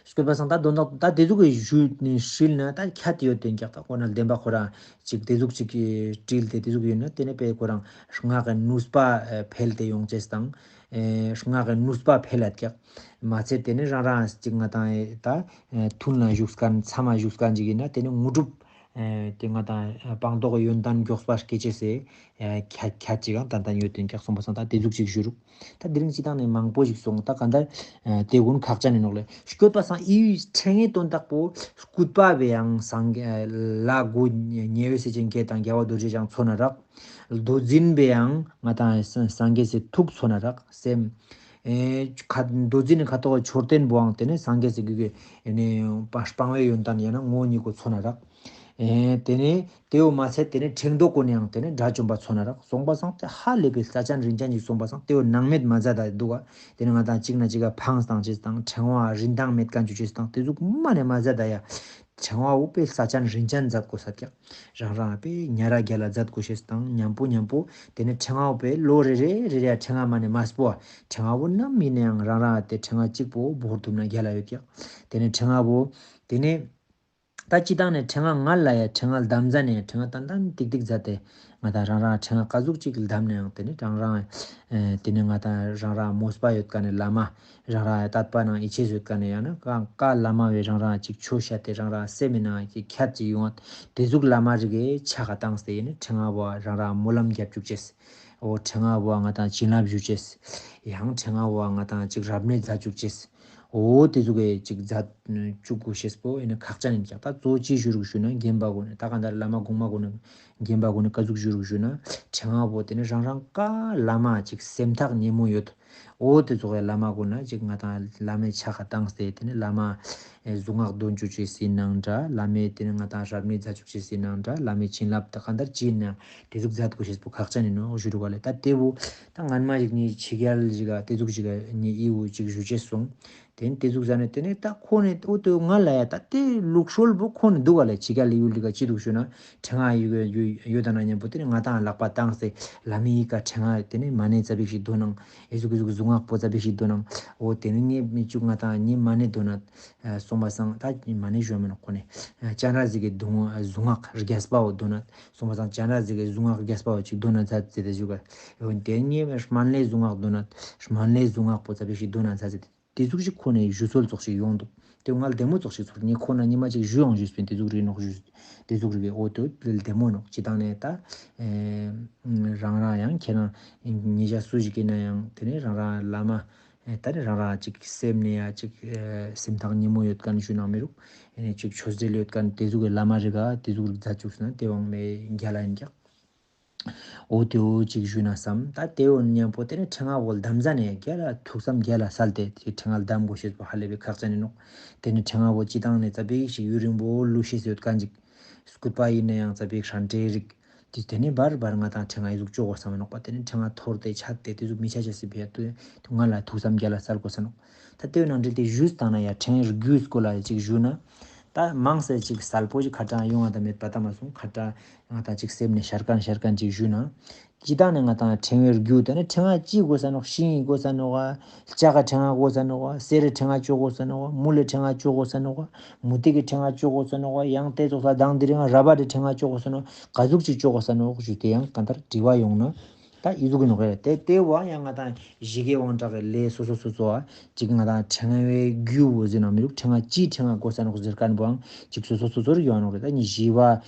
སྐུད་པ་སང་ད་དོན་དག་ད་དེ་ཟུག་གི་ཞུ་ནི་དྲིལ་ན་ད་ཁྱད་ཡོད་དེ་ཀྱག། ད་ཁོ་ན་བདེན་པ་ཁོ་རང་ཅིག་དེ་ཟུག་ཅིག་གི་དྲིལ་ཏེ་དེ་ཟུག་ཡོད་ན་དེ་ནེ་པས་ཁོ་རང་ངག་གི་ནུས་པ་ཨེ་འཕེལ་ཏེ་ཡོང་ཅེས་དང་ཨེ་ངག་གི་ནུས་པ་འཕེལ་ལ་ཀྱག། མ་ཚད་དེ་ནེ་རང་རང་ཅིག་ང་དང་ཨེ་ད་ཨེ་ཐུན་ལ་བཞུགས་མཁན་མཚམས་ལ་བཞུགས་མཁན་ཅིག་ཡིན་ན་དེ་ནེ་དངོས་གྲུབ་ཨེ་དེ་ང་དང་ཨེ་སྤངས་རྟོགས་ཡོན་ཏན་མགྱོགས་པ་སྐྱེ་ཅེས་སི་ཨེ་ཁྱད་ཁྱད་ཅིག་ཡང་ཏན་ཏན་ཡོད་དེ་ཀྱག། སོང་པ་སང་ད་དེ་ཟུག་ཅིག་ཞུ་རུག། ད་དེ་རིང་སྤྱི་བཏང་ནེ་མང་པོ་ཞིག་སོང་། ད་གང་ལྟར་ཨེ་དེ་ཀུན་ཁག་ཅན་ཡིན་ནོག་ལེ། སྐྱོད་པ་སང་ཨི་ཕྲེང་ངེ་དོན་དག་པོ་སྐུད་པ་བོའང་སངས་ལྷ་དགུ་ཉེ་བའི་སྲས་ཆེན་བརྒྱད་དང་རྒྱལ་བ་རྡོ་རྗེ་འཆང་མཚོན་ན་རག། མདོ་འཛིན་པོའང་ང་དང་སངས་རྒྱས་སི་ཐུགས་མཚོན་ན་རག་སེམས། ཨེ་ཁ་མདོ་འཛིན་ནི་ཁ་ཐོག་མཆོད་རྟེན་པོའང་དེ་ནེ་སངས་རྒྱས་སི་གུ་གི་ཨེ་ནེ་སྤ་སྤང་བའི་ཡོན་ཏན་ཡང་ན་ངོ་བོ་ཉིད་ཀོ་མཚོན་ན་རག། ཨེ་དེ་ནེ་དེ་བོ་མ་ཚད་དེ་ནེ་ཕྲེང་རྡོག་ཀོ་ནེའང་དེ་ནེ་དགྲ་བཅོམ་པ་མཚོན་ན་རག། སོང་པ་སང་དེ་ཧ་ལས་པའི་རྩ་ཅན་རིན་ཅན་ཞིག་སོང་པ་སང་དེ་བོ་སྣང་མེད་མ་མཛད་ད་འདུག་ག། དེ་ནེ་ང་དང་གཅིག་ན་གཅིག་ག་ཕངས་བཏང་ཅེས་དང་ཕྲེང་བ་རིན་ཐང་མེད་མཁན་ཅོ་ཅེས་དང་དེ་ཟུག་མ་ནེ་མ་མཛད་ད་ཡ། ཕྲེང་བ་བོ་པས་རྩ་ཅན་རིན་ཅན་མཛད་དགོས་ས་ཀྱག། རང་རང་པས་ཉ་ར་རྒྱལ་ལ་མཛད་དགོས་ཤེས་དང་མཉམ་པོ་མཉམ་པོ་དེ་ནེ་ཕྲེང་བ་བོ་པས་ལོ་རེ་རེ་རེ་རེ་ཕྲེང་བ་མ་ནེ་མ་སྤོ་བ་ཕྲེང་བ་བོ་ནམ་ཡིན་ནའང་རང་རང་དེ་ཕྲེང་བ་གཅིག་པོ་བོར་ཐུབ་ན་རྒྱལ་ལ་ཡོད་ཀྱག། དེ་ནེ་ཕྲེང་བ་བོ་དེ་ནེ་ད་སྤྱི་བཏང་ནེ་ཕྲེང་བ་ངལ་ལ་ཡ་ཕྲེང་བ་བསྡམ་ཟ་ནེ་ཕྲེང་བ་ཏན་ཏན་ཏིག་ཏིག་མཛད་དེ་ང་དང་རང་རང་ཕྲེང་བ་ག་ཟུག་ཅིག་བསྡམ་ནའང་དེ་ནེ་རང་རང་ཨེ་དེ་ནེ་ང་དང་རང་རང་མོས་པ་ཡོད་མཁན་ནི་བླ་མ་རང་རང་དད་པ་ནང་ཡིད་ཆེས་ཡོད་མཁན་ནི་ཡང་ན་གང་བཀའ་བླ་མ་བོའི་རང་རང་ཅིག་ཆོས་བཤད་དེ་རང་རང་སེམས་མི་ནང་གི་ཁྱད་ཅིག་ཡོང་བ་དེ་ཟུག་བླ་མ་རིགས་ཀྱི་ཕྱག་བཏང་སྟེ་ཡིན་ན་ཕྲེང་བ་བོ་རང་རང་སྨོན་ལམ་རྒྱབ་བཅུག་ཅེས། འོ་ཕྲེང་བ་བོ་ང་དང་བྱིན་རླབས་ཞུ་ཅེས། ཡང་ཕྲེང་བ་བོ་ང་དང་ཅིག་རབ་གནས་མཛད་བཅུག་ཅེས། འོ་དེ་ཟུག་གི་ཅིག་མཛད་བཅུག་དགོས་ཤེས་པོ་ཨེ་ནི་ཁག་ཅན་ཡིན་ཀྱག། ད་གཙོ་ཅི་ཞུ་རུག་ཞུ་ན་རྒན་པ་གུན་ནི་ད་གང་ལྟར་བླ་མ་གོང་མ་གུན་ནི་རྒན་པ་གུན་ནི་ཀ་ཟུག་ཞུ་རུག་ཞུ་ན་ཕྲེང་བ་པོ་དེ་ནི་རང་རང་ཀ་བླ་མ་ཅིག་སེམས་ཐག་ཉེ་མོ་ཡོད། འོ་དེ་ཙོགས་ཡ་བླ་མ་གུན་ན་ཅིག་ང་ཏང་བླ་མའི་ཕྱག་ཁ་བཏང་སྟེ་དེ་ནི་བླ་མ་ཨེ་གཟུངས་སྔགས་འདོན་བཅུག་ཅེས་ཡིན་ནའང་འདྲ། བླ་མའི་དེ་ནི་ང་ཏང་སྲབ་ནི་མཛད་བཅུག་ཅེས་ཡིན་ནའང་འདྲ། བླ་མའི་བྱིན་རླབས་ད་གང་ལྟར་ཅི་ཡིན་ནའང་དེ་ཟུག་མཛད་དགོས་ཤེས་པོ་ཁག་ཅན་ཡིན་ནོག་ཞུ་རུག་ག་ལེ། ད་དེ་བོ་ད་སྔན་མ་ཞིག་ནི་ཕྱི་རྒྱལ་ཞིག་ག་དེ་ཟུག་ཞིག་ག་ནི་ཨི་བོ་ཅིག་ཞུ་ཅེས་སོང་། དེ་ནི་དེ་ཟུག་ཟ་ནས་དེ་ནི་ད་ཁོ་ནི་འོ་དེ་ང་ལ་ཡ་ད་དེ་ལུགས་སྲོལ་པོ་ཁོ་ནི་འདུག་ག་ལེ། ཕྱི་རྒྱལ་ལ་ཡུལ་ལི་ག་ཅི་འདུག་ཞུ་ན་ཕྲེང་བ་ཡོད་ཡོད་ཡོད་ད་ན་མཉམ་པོ་དེ་ནི་ང་ཏང་ལག་པ་བཏང་སྟེ་བླ་མའི་ཡི་ག་ཕྲེང་བ་དེ་ནི་མ་ཎི་ཙ་པིག་ཞིག་འདོན་ནང་ཨེ་ཟུག་གི་ཟུག་གཟུངས་སྔགས་པོ་ཙ་པིག་ཞིག་འདོན་ནང་འོ་དེ་ནི་ངས་མི་བཅུག་ང་ཏང་ངས་མ་ཎི་འདོན་ན་སོང་པ་སང་ད་མ་ཎི་ཞུ་མི་ནོག་ཁོ་ནི་སྤྱན་རས་གཟིགས་ཀྱི་གདུང་གཟུངས་སྔགས་རྒྱས་པ་བོ་འདོན་ན་སོང་པ་སང་སྤྱན་རས་གཟིགས་ཀྱི་གཟུངས་སྔགས་རྒྱས་པ་བོ་ཅིག་འདོན་ན་ཚ་ཚེ་དེ་ཞུ་ག་འོ་དེ་ངས་སྨན་བླའི་གཟུངས་སྔགས་འདོན་ན་སྨན་བླའི་གཟུངས་སྔགས་པོ་ཙ་པིག་ཞིག་འདོན་ན་ཚ་ཚེ་དེ། དེ་ཟུག་ཞིག་ཁོ་ནའི་ཞུ་སྲོལ་ཙོགས་ཤིག་ཡོང་འདུག། དེ་ང་ལ་བདེ་མོ་ཙོགས་ཤིག་ཚོར། ངས་ཁོ་ན་ཉི་མ་ཅིག་ཞུ་ཡང་ཞུས་པིན། དེ་ཟུག་རིགས་ནོག་ཞུས། དེ་ཟུག་རིགས་འོ་དེ་བདེ་མོ་ནོག། ཅི་ཏང་ནས་ད་ཨེ་རང་རང་ཡང་ཁྱེད་རང་ཉེ་ཞ་སུ་ཞིག་ཡིན་ན་ཡང་དེ་ནས་རང་རང་བླ་མ་ཨེ་ད་ནི་རང་རང་ཅིག་སེམས་ནས་ཡ་ཅིག་ཨེ་སེམས་ཐག་ཉེ་མོ་ཡོད་མཁན་ཞུ་ན་མི་རུག། ཨེ་ནས་ཅིག་ཆོས་འབྲེལ་ཡོད་མཁན་དེ་ཟུག་གི་བླ་མ་རིགས་ག་དེ་ཟུག་རིགས་མཛད་བཅུག་སོང་ན་དེ་དབང་མེད་རྒྱལ་ལ་ཡིན་ཀྱག། འོ་དེ་འོ་ཅིག་ཞུས་ན་བསམ། ད་དེ་འོ་མཉམ་པོ་དེ་ནི་ཕྲེང་བ་བོ་བསྡམས་ཟ་ནས་རྒྱལ་ལ་ཐུགས་བསམ་རྒྱལ་ལ་གསལ་ཏེ་དེ་ཕྲེང་བ་བསྡམ་དགོས་ཤེས་པོ་ཧ་ལས་པའི་ཁག་ཅན་ཡིན་ནོག། དེ་ནི་ཕྲེང་བ་བོ་ཅི་ཏང་ནས་ཙ་པིག་ཞིག་ཡུན་རིང་པོ་ལུས་ཤེས་ཡོད་མཁན་ཅིག། སྐུད་པ་ཡིན་ན་ཡང་ཙ་པིག་ཧྲན་ཏེ་རིགས། དེ་དེ་ནི་བར་བར་ང་ཏང་ཕྲེང་བ་ཨི་ཟུག་བཅོ་དགོས་བསམ་ནོག་པ། དེ་ནི་ཕྲེང་བ་འཐོར་ཏེ་ཆད་དེ་དེ་ཟུག་མི་ཆ་ཆ་སི་ཕི་ཡ་དུ་ང་ལ་ཐུགས་བསམ་རྒྱལ་ལ་གསལ་དགོས་ས་ནོག། ད་དེ་ནང་འབྲེལ་ཏེ་ཞུས་བཏང་ན་ཡ་ཕྲེང་བའི་རྒྱུའི་སྐོར་ལ་ཅིག་ཞུ་ན། ད་མང་སེ་ཅིག་གསལ་པོ་ཅིག་ཁ་གྲངས་ཡོང་བ་དང་མེད་པ་ད་མ་སོང་ཁ་གྲངས་ང་ཏང་ཅིག་སེམས་ནས་ཤར་མཁན་ཤར་མཁན་ཅིག་ཞུ་ན། ཅི་ཏང་ནས་ང་ཏང་ཕྲེང་བའི་རྒྱུ་དེ་ནི་ཕྲེང་བ་ཅི་དགོས་ས་ནོག། ཤིང་ཡི་དགོས་ས་ནོག་ག། ལྕགས་ཀྱི་ཕྲེང་བ་དགོས་ས་ནོག་ག། གསེར་རི་ཕྲེང་བ་བཅོ་དགོས་ས་ནོག་ག། མུལ་ལི་ཕྲེང་བ་བཅོ་དགོས་ས་ནོག་ག། མུ་ཏིག་གི་ཕྲེང་བ་བཅོ་དགོས་ས་ནོག་ག། ཡང་དེ་ཙོགས་ས་དང་དེ་རིང་ར་བ་དི་ཕྲེང་བ་བཅོ་དགོས་ས་ནོག། ག་ཟུག་ཅིག་བཅོ་དགོས་ས་ནོག་ཞུས་ཏེ་ཡང་གང་ལྟར་དྲི་བ་ཡོང་ན། ད་ཨི་ཟུག་གི་ནོག་རེད། དེ་དེ་བ་ཡང་ང་ཏང་ཞི་རྒྱས་དབང་དྲག་གི་ལས་སོ་སོ་སོ་སོ་བ་ཅིག་ང་ཏང་ཕྲེང་བའི་རྒྱུ་བོ་ཟེར་ན་མི་རུག། ཕྲེང་བ་ཅིའི་ཕྲེང་བ་དགོས་ས་ནོག་ཟེར་མཁན་བོའང་ཅིག་སོ་སོ་སོ་སོར་ཡོང་ནོག་རེད། ད་ནི་ཞི་བ་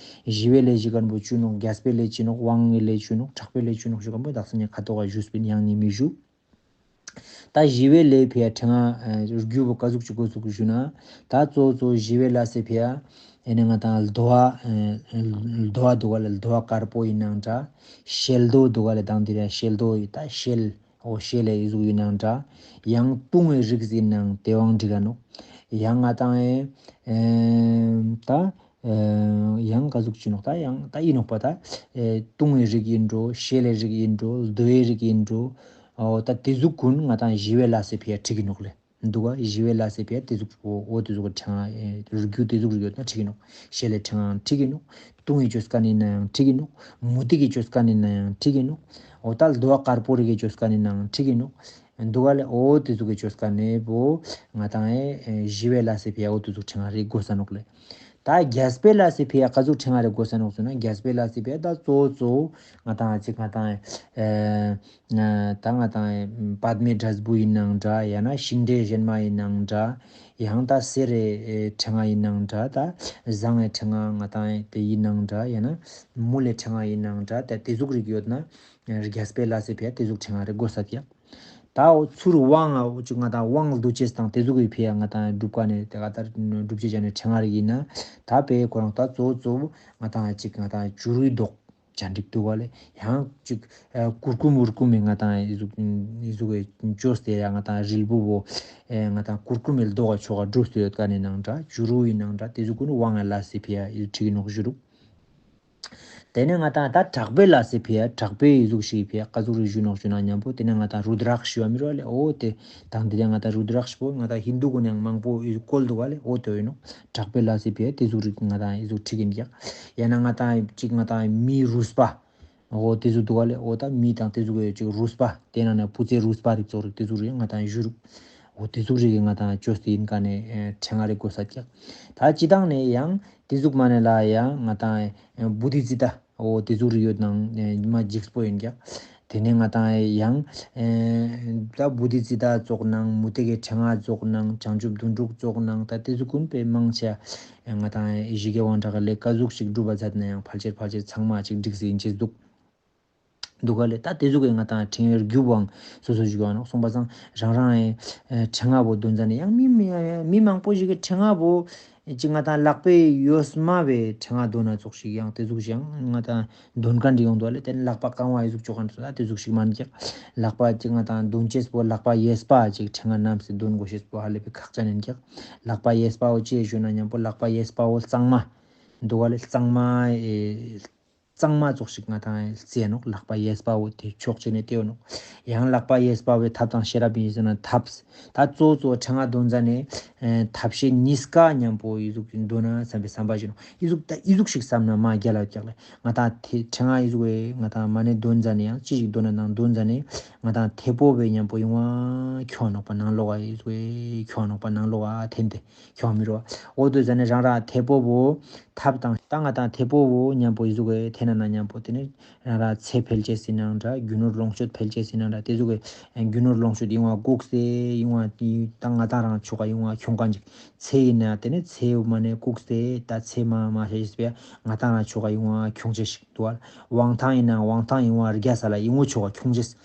ཞི་བའི་ལས་ཞུ་མཁན་བོ་ཅི་ནོག། རྒྱས་པའི་ལས་ཅི་ནོག། དབང་གི་ལས་ཅི་ནོག། དྲག་པོའི་ལས་ཅི་ནོག་ཞུ་མཁན་བོ་དག་ས་ནས་ཁ་ཐོག་ག་ཞུས་པིན། ཡང་ནི་མི་ཞུ། ད་ཞི་བའི་ལས་ཕི་ཡ་ཕྲེང་བ་རྒྱུ་བོ་ག་ཟུག་ཅིག་དགོས་ཟུག་ཞུ་ན། ད་གཙོ་བོ་གཙོ་བོ་ཞི་བའི་ལས་སི་ཕི་ཡ། ཨེ་ནི་ང་ཏང་རྡོ་བ་རྡོ་བ་འདུག་ག་ལེ། རྡོ་བ་དཀར་པོ་ཡིན་ནའང་འདྲ། ཤེལ་རྡོ་འདུག་ག་ལེ། དང་དེ་ར་ཤེལ་རྡོ་ཡི་ད་ཤེལ་འོ་ཤེལ་ལས་ཡི་ཟུག་ཡིན་ནའང་འདྲ། ཡང་དུང་བའི་རིགས་ཡིན་ནའང་དེ་བང་འགྲིག་ག་ནོག། ཡང་ང་ཏང་ཨེ་ད་ཡང་ག་ཟུག་ཅི་ནོག། ད་ཡང་ད་ཡིན་ནོག་པ། ད་དུང་བའི་རིགས་ཡིན་འགྲོ། ཤེལ་ལས་རིགས་ཡིན་འགྲོ། རྡོའི་རིགས་ཡིན་འགྲོ། འོ་ད་དེ་ཟུག་ཀུན་ང་ཏང་ཞི་བའི་ལས་སི་ཕི་ཡ་འགྲིག་གི་ནོག་ལེ། འདུག་ག། ཞི་བའི་ལས་སི་ཕི་ཡ་དེ་ཟུག་འོ་འོ་དེ་ཟུག་གི་ཕྲེང་བ་རྒྱུ་དེ་ཟུག་རིགས་ཡོད་ན་འགྲིག་གི་ནོག། ཤེལ་ལས་ཕྲེང་བའང་འགྲིག་གི་ནོག། དུང་བའི་ཅོས་ཀ་ནི་ཡིན་ནའང་འགྲིག་གི་ནོག། མུ་ཏིག་གི་ཅོས་ཀ་ནི་ཡིན་ནའང་འགྲིག་གི་ནོག། འོ་ད་རྡོ་བ་དཀར་པོ་རིགས་ཀྱི་ཅོས་ཀ་ནི་ཡིན་ནའང་འགྲིག་གི་ནོག། འདུག་ག་ལེ། འོ་དེ་ཟུག་གི་ཅོས་ཀ་ནི་བོ་ང་ཏང་ཨེ་ཞི་བའི་ལས་སི་ཕི་ཡ་འོ་དེ་ཟུག་ཕྲེང་བ་རིགས་དགོས་ས་ནོག་ལེ། ད་རྒྱས་པའི་ལས་སི་ཕི་ཡ་ག་ཟུག་ཕྲེང་བ་རིགས་དགོས་ས་ནོག་ཟེར་ན། རྒྱས་པའི་ལས་སི་ཕི་ཡ་ད་གཙོ་བོ་གཙོ་བོ་ང་ཏང་ཅིག་ང་ཏང་ཨེ་ད་ང་ཏང་ཨེ་པདྨའི་འབྲས་བུ་ཡིན་ནའང་འདྲ། ཡང་ན་ཤིང་འབྲས་གཞན་མ་ཡིན་ནའང་འདྲ། ཡང་ད་གསེར་རི་ཨེ་ཕྲེང་བ་ཡིན་ནའང་འདྲ། ད་ཟངས་ཀྱི་ཕྲེང་བ་ང་ཏང་ཨེ་དེ་ཡིན་ནའང་འདྲ། ཡང་ན་མུལ་ལི་ཕྲེང་བ་ཡིན་ནའང་འདྲ། ད་དེ་ཟུག་རིགས་ཡོད་ན་རྒྱས་པའི་ལས་སི་ཕི་ཡ་དེ་ཟུག་ཕྲེང་བ་རིགས་དགོས་ས་ཀྱག། ད་འོ་ཚུར་དབང་ང་འོ་ཅིག་ང་ཏང་དབང་བསྡུ་ཅེས་དང་དེ་ཟུག་གི་ཕི་ཡ་ང་ཏང་སྒྲུབ་ཀ་ནས་དེ་ག་ལྟར་སྒྲུབ་ཅེས་བྱ་ནས་ཕྲེང་བ་རིགས་ཡིན་ན། ད་དཔེ་ཁོ་རང་ད་གཙོ་བོ་གཙོ་བོ་ང་ཏང་ཅིག་ང་ཏང་བྱུ་རུའི་མདོག་ཅན་རིགས་འདུག་ག་ལེ། ཡང་ཅིག་ཨ་གུར་གུམ་འུར་གུམ་མི་ང་ཏང་ཨི་ཟུག་ཨི་ཟུག་གི་ཅོས་ཏེ་ཡ་ང་ཏང་རིལ་བུ་བོ་ཨེ་ང་ཏང་གུར་གུམ་མི་མདོག་ག་ཆོ་ག་འདྲུས་ཏེ་ཡོད་ཀ་ནས་ནའང་འདྲ། བྱུ་རུ་ཡིན་ནའང་འདྲ། དེ་ཟུག་ཀུན་དབང་ང་ལས་སི་ཕི་ཡ་ཨི་ཁྲིག་ནོག་ཞུ་རུག། དེ་ནས་ང་ཏང་ད་དྲག་པོའི་ལས་སི་ཕི་ཡ་དྲག་པོའི་ཨི་ཟུག་ཞིག་ཕི་ཡ་ག་ཟུག་རིགས་ཞུ་ནོག་ཞུ་ན་མཉམ་པོ་དེ་ནས་ང་ཏང་རུ་དྲག་ཞུ་བ་མི་རུ་བ་ལེ། འོ་དེ་དང་དེ་ནས་ང་ཏང་རུ་དྲག་ཞུ་བོ་ང་ཏང་ཧིན་དུ་གུན་ཡང་མང་པོ་ཨི་ཟུག་བཀོལ་འདུག་བ་ལེ། འོ་དེ་ཡིན་ནོག། དྲག་པོའི་ལས་སི་ཕི་ཡ་དེ་ཟུག་རིགས་ང་ཏང་ཨི་ཟུག་ཁྲིག་ཡིན་ཀྱག། ཡང་ན་ང་ཏང་ཅིག་ང་ཏང་མིའི་རུས་པ། འོ་དེ་ཟུག་འདུག་བ་ལེ། འོ་ད་མི་དང་དེ་ཟུག་གི་ཅིག་རུས་པ་དེ་ནང་ནས་བུ་ཚའི་རུས་པ་རིགས་ཙོགས་རིགས་དེ་ཟུག་རིགས་ང་ཏང་ཞུ་རུག། འོ་དེ་ཟུག་རིགས་ཀྱི་ང་ཏང་ཅོས་ཏེ་ཡིན་ཀ་ནས་ཨེ་ཕྲེང་བ་རིགས་དགོས་ས་ཀྱག། ད་སྤྱི་བཏང་ནས་ཡང་དེ་ཟུག་མ་ནས་ལ་ཡང་ང་ཏང་ཨེ་བོ་དྷི་ཙིཏྟ་འོ་དེ་ཟུག་རིགས་ཡོད་ནའང་ཨེ་མ་འཇིགས་པོ་ཡིན་ཀྱག། དེ་ནས་ང་ཏང་ཨེ་ཡང་ཨེ་ད་བོ་དྷི་ཙིཏྟ་ཙོགས་ནའང་མུ་སྟེགས་ཀྱི་ཕྲེང་བ་ཙོགས་ནའང་བྱང་ཆུབ་དོན་གྲུབ་ཙོགས་ནའང་ད་དེ་ཟུག་ཀུན་དཔེ་མང་ཆེ་ང་ཏང་ཨེ་ཞི་རྒྱས་དབང་དྲག་གི་ལས་ག་ཟུག་ཞིག་སྒྲུབ་པ་མཛད་ན་ཡང་ཕལ་ཆེར་ཕལ་ཆེར་ཚང་མ་ཅིག་འགྲིག་སེ་ཡིན་ཅེས་འདུག། འདུག་ག་ལེ། ད་དེ་ཟུག་གི་ང་ཏང་ཕྲེང་བའི་རྒྱུ་བོའང་སོ་སོ་ཞིག་ཡོད་ནོག། གསུངས་པ་སང་རང་རང་ཨེ་ཕྲེང་བ་བོ་འདོན་ཟ་ནེ་ཡང་མི་མི་མི་མང་པོ་ཞིག་གི་ཕྲེང་བ་བོ་ཅིག་ང་ཏང་ལག་པའི་གཡོན་མ་བའི་ཕྲེང་བ་འདོན་ན་ཙོགས་ཤིག་ཡང་དེ་ཟུག་ཞིག་ཡང་ང་ཏང་འདོན་མཁན་ཞིག་ཡོང་འདུག་ལེ། དེ་ནེ་ལག་པ་རྐང་བ་ཨི་ཟུག་ཅོ་མཁན་ཙོགས་ད་དེ་ཟུག་ཞིག་མན་ཀྱག། ལག་པ་ཅིག་ང་ཏང་འདོན་ཅེས་པོ་ལག་པ་གཡས་པ་ཅིག་ཕྲེང་བ་བསྣམས་ཏེ་འདོན་དགོས་ཤེས་པོ་ཧ་ལས་པའི་ཁག་ཅན་ཡིན་ཀྱག། ལག་པ་གཡས་པ་བོ་ཅི་ཞུ་ན་མཉམ་པོ་ལག་པ་གཡས་པ་བོ་གཙང་མ་འདུག་ག་ལེ། གཙང་མ་ཨེ་གཙང་མ་ཙོགས་ཤིག་ང་ཏང་རྩི་ནོག། ལག་པ་གཡས་པ་བོ་དེ་ཕྱོགས་གཅིག་ནེ་ཏེ་ཡོད་ནོག། ཡང་ལག་པ་གཡས་པ་བོའི་ཐབ་དང་ཤེས་རབ་ཡིན་ཟེར་ན་ཐབ། ད་གཙོ་གཙོ་ཕྲེང་བ་འདོན་ཟ་ནེ་ཨེ་ཐབ་ཤེས་གཉིས་ཀ་མཉམ་པོ་ཨི་ཟུག་འདོན་ན་བསམ་པའི་བསམ་པ་ཞིག་ནོག། ཨི་ཟུག་ད་ཨི་ཟུག་ཞིག་བསམ་ན་མ་རྒྱལ་ལ་ཀྱག་ལེ། ང་ཏང་ཐེ་ཕྲེང་བ་ཨི་ཟུག་ཨེ་ང་ཏང་མ་ནེ་འདོན་ཟ་ནེ་ཡང་ཅི་ཞིག་འདོན་ན་ནང་འདོན་ཟ་ནེ་ང་ཏང་ཐེ་པོ་བོའི་མཉམ་པོ་ཡོང་བ་ཁྱོང་ནོག་པ། ནང་ལོགས་ཨ་ཨི་ཟུག་ཨེ་ཁྱོང་ནོག་པ། ནང་ལོགས་ཨ་འཐེན་ཏེ་ཁྱོང་མི་རུག་པ། འོ་དོ་ཟ་ནེ་རང་རང་ཐེ་པོ་བོ་ཐབ་དང་ད་ང་ཏང་ཐེ་པོ་བོ་མཉམ་པོ་ཨི་ཟུག་ཨེ་འཐེན་ན་ན་མཉམ་པོ་དེ་ནེ་རང་རང་ཚེ་འཕེལ་ཅེས་ཡིན་ནའང་འདྲ། རྒྱུ་ནོར་ལོངས་སྤྱོད་འཕེལ་ཅེས་ཡིན་ནའང་འདྲ། དེ་ཟུག་གི་རྒྱུ་ནོར་ལོངས་སྤྱོད་ཡོང་བ་བཀུག་སྟེ་ཡོང་བ་ད་ང་ཏང་རང་ཕྱོགས་ཀ་ཡོང་བ་ཁྱོང་མཁན་ཅིག། ཚེ་ཡིན་ན་དེ་ནེ་ཚེ་མ་ནེ་བཀུག་སྟེ་ད་ཚེ་མ་མ་ཤེས་པའི་ང་ཏང་རང་ཕྱོགས་ཀ་ཡོང་བ་ཁྱོང་ཅེས་ཤིག་འདུག་པ། དབང་ཐང་ཡིན་ན་དབང་ཐང་ཡོང་བ་རྒྱ་ས་ལ་ཡོང་བ་ཕྱོགས་ཀ་ཁྱོང་ཅེས།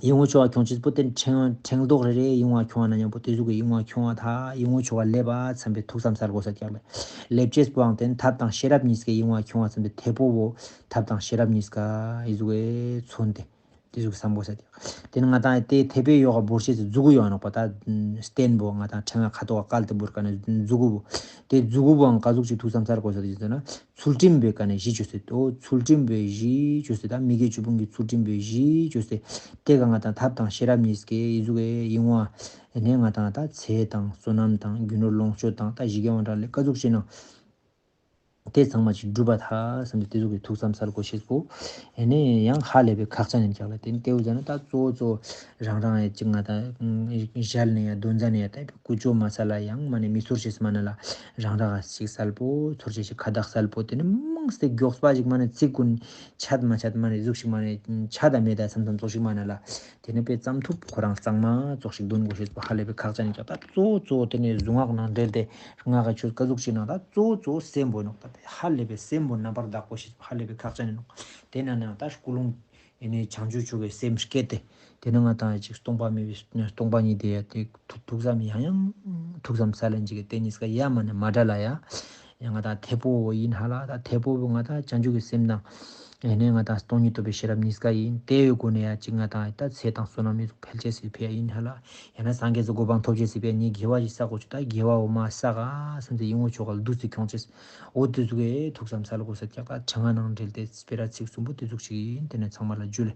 ཡོང་བ་ཕྱོགས་ཀ་ཁྱོང་ཅེས་པོ་དེ་ཕྲེང་ཕྲེང་རྡོག་རེ་རེ་ཡོང་བ་ཁྱོང་བ་ན་མཉམ་པོ་དེ་ཟུག་གི་ཡོང་བ་ཁྱོང་བ་ད་ཡོང་བ་ཕྱོགས་ཀ་ལེབ་པ་བསམ་པའི་ཐུགས་བསམ་སལ་དགོས་ས་ཀྱག་ལེ། ལེབ་ཅེས་པོའང་དེ་ཐབ་དང་ཤེས་རབ་གཉིས་ཀའི་ཡོང་བ་ཁྱོང་བ་བསམ་པའི་ཐེ་པོ་བོ་ཐབ་དང་ཤེས་རབ་གཉིས་ཀ་ཨི་ཟུག་གི་མཚོན་ཏེ། དེ་ཟུག་བསམ་དགོས་ས་ཀྱག། དེ་ནེ་ང་ཏང་དེ་ཐེ་པོའི་ཡོག་ག་བོར་ཅེས་སི་མཛུ་གུ་ཡོད་ནོག་པ། ད་སྟན་པོ་ང་ཏང་ཕྲེང་བ་ཁ་ཐོག་ག་བཀལ་ཏེ་བོར་མཁན་ནི་མཛུ་གུ་བོ། དེ་མཛུ་གུ་བོའང་ག་ཟུག་ཅིག་ཐུགས་བསམ་སལ་དགོས་ས་ཟེར་ན། ཚུལ་ཁྲིམས་པོའི་ཀ་ནེ་གཞི་བཅོས་ཏེ། འོ་ཚུལ་ཁྲིམས་པོའི་གཞི་བཅོས་ཏེ། ད་མི་དགེ་བཅུ་སྤོང་གི་ཚུལ་ཁྲིམས་པོའི་གཞི་བཅོས་ཏེ། དེ་ག་ང་ཏང་ཐབ་དང་ཤེས་རབ་གཉིས་ཀའི་ཨི་ཟུག་གི་ཡོང་བ་ཨེ་ནེ་ང་ཏང་ད་ཚེ་དང་བསོད་ནམས་དང་རྒྱུ་ནོར་ལོངས་སྤྱོད་དང་ད་ཞི་རྒྱས་དབང་དྲག་ལས་ག་ཟུག་ཅིག་ནང་དེ་ཚང་མ་ཅིག་འགྲུབ་པ་ཐལ་བསམ་སྟེ་དེ་ཟུག་གི་ཐུགས་བསམ་སལ་དགོས་ཤེས་པོ། ཨེ་ནེ་ཡང་ཧ་ལས་པའི་ཁག་ཅན་ཡིན་ཀྱག་ལེ། དེ་ནེ་དེ་བོ་ཟ་ནེ་ད་གཙོ་བོ་གཙོ་བོ་རང་རང་ཨེ་ཅིག་ང་ཏང་ཞལ་ནེ་ཡང་འདོན་ཟ་ནེ་ཡང་ད་ཀུ་ཅོ་མ་ས་ལ་ཡང་མ་ནེ་མི་ཚོར་ཅེས་མ་ནེ་ལ་རང་རང་ཞིག་སལ་པོ་ཚོར་ཅེས་ཤིག་ཁ་བཏགས་སལ་པོ། དེ་ནེ་མང་སྟེ་མགྱོགས་པ་ཞིག་མ་ནེ་ཚིག་ཀུན་ཆད་མ་ཆད་མ་ནེ་ཟུག་ཞིག་མ་ནེ་ཆད་ད་མེད་ད་བསམ་བསམ་ཙོགས་ཤིག་མ་ནེ་ལ། དེ་ནེ་དཔེ་ཙམ་ཐུབ་ཁོ་རང་གཙང་མ་ཙོགས་ཤིག་འདོན་དགོས་ཤེས་པོ་ཧ་ལས་པའི་ཁག་ཅན་ཡིན་ཀྱག། ད་གཙོ་བོ་གཙོ་བོ་དེ་ནེ་གཟུངས་སྔགས་ནང་འབྲེལ་ཏེ་སྔགས་ཀ་ཆོས་ག་ཟུག་ཅིག་ནང་ད་གཙོ་བོ་གཙོ་བོ་སེམས་པོ་ནོག། ད་དཔེ་ཧ་ལས་པའི་སེམས་པོ་རྣམ་པར་དག་པོ་ཤེས་པོ་ཧ་ལས་པའི་ཁག་ཅན་ཡིན་ནོག། དེ་ན་ནང་ད་ཀུན་སློང་ཨེ་ནེ་བྱང་ཆུབ་མཆོག་གི་སེམས་བསྐྱེད་དེ། དེ་ནེ་ང་ཏང་ཅིག་སྟོང་པ་མེད་པའི་སྟོང་པ་ཉིད་དེ་ཡ་དེ་ཐུགས་ཐུགས་བསམ་ཡང་ཡང་ཐུགས་བསམ་སལ་ལེན་ཅིག་གི་དེ་གཉིས་ཀ་ཡ་མ་ནེ་མ་བྲལ་ལ་ཡ། ཡང་ང་ཏང་ཐེ་པོ་བོ་ཡིན་ཧ་ལ། ད་ཐེ་པོ་བོ་ང་ཏང་བྱང་ཆུབ་ཀྱི་སེམས་དང་ཨེ་ནེ་ང་ཏང་སྟོང་ཉིད་རྟོགས་པའི་ཤེས་རབ་གཉིས་ཀ་ཡིན། དེའི་སྒོ་ནས་ཡ་ཅིག་ང་ཏང་ད་ཚེ་དང་བསོད་ནམས་ཡིན་འཕེལ་ཅེས་སི་ཕི་ཡ་ཡིན་ཧ་ལ། ཡང་ན་སངས་རྒྱས་སི་གོ་འཕང་ཐོབ་ཅེས་སི་ཕི་ཡ་ངས་དགེ་བ་ཞིག་བསགས་དགོས་ཅིག། ད་དགེ་བ་བོ་མ་བསགས་ཨ་བསམ་སྟེ་ཡོང་བ་ཕྱོགས་ཀ་བསྡུས་ཏེ་ཁྱོང་ཅེས། འོ་དེ་ཟུག་གི་ཐུགས་བསམ་སལ་དགོས་ས་ཀྱག། ད་ཕྲེང་བ་ནང་འབྲེལ་ཏེ་སྤེ་ར་ཚིག་གསུམ་པོ་དེ་ཟུག་ཅིག་ཡིན། དེ་ནེ་ཚང་མ་ལ་འཇུ་ལེ།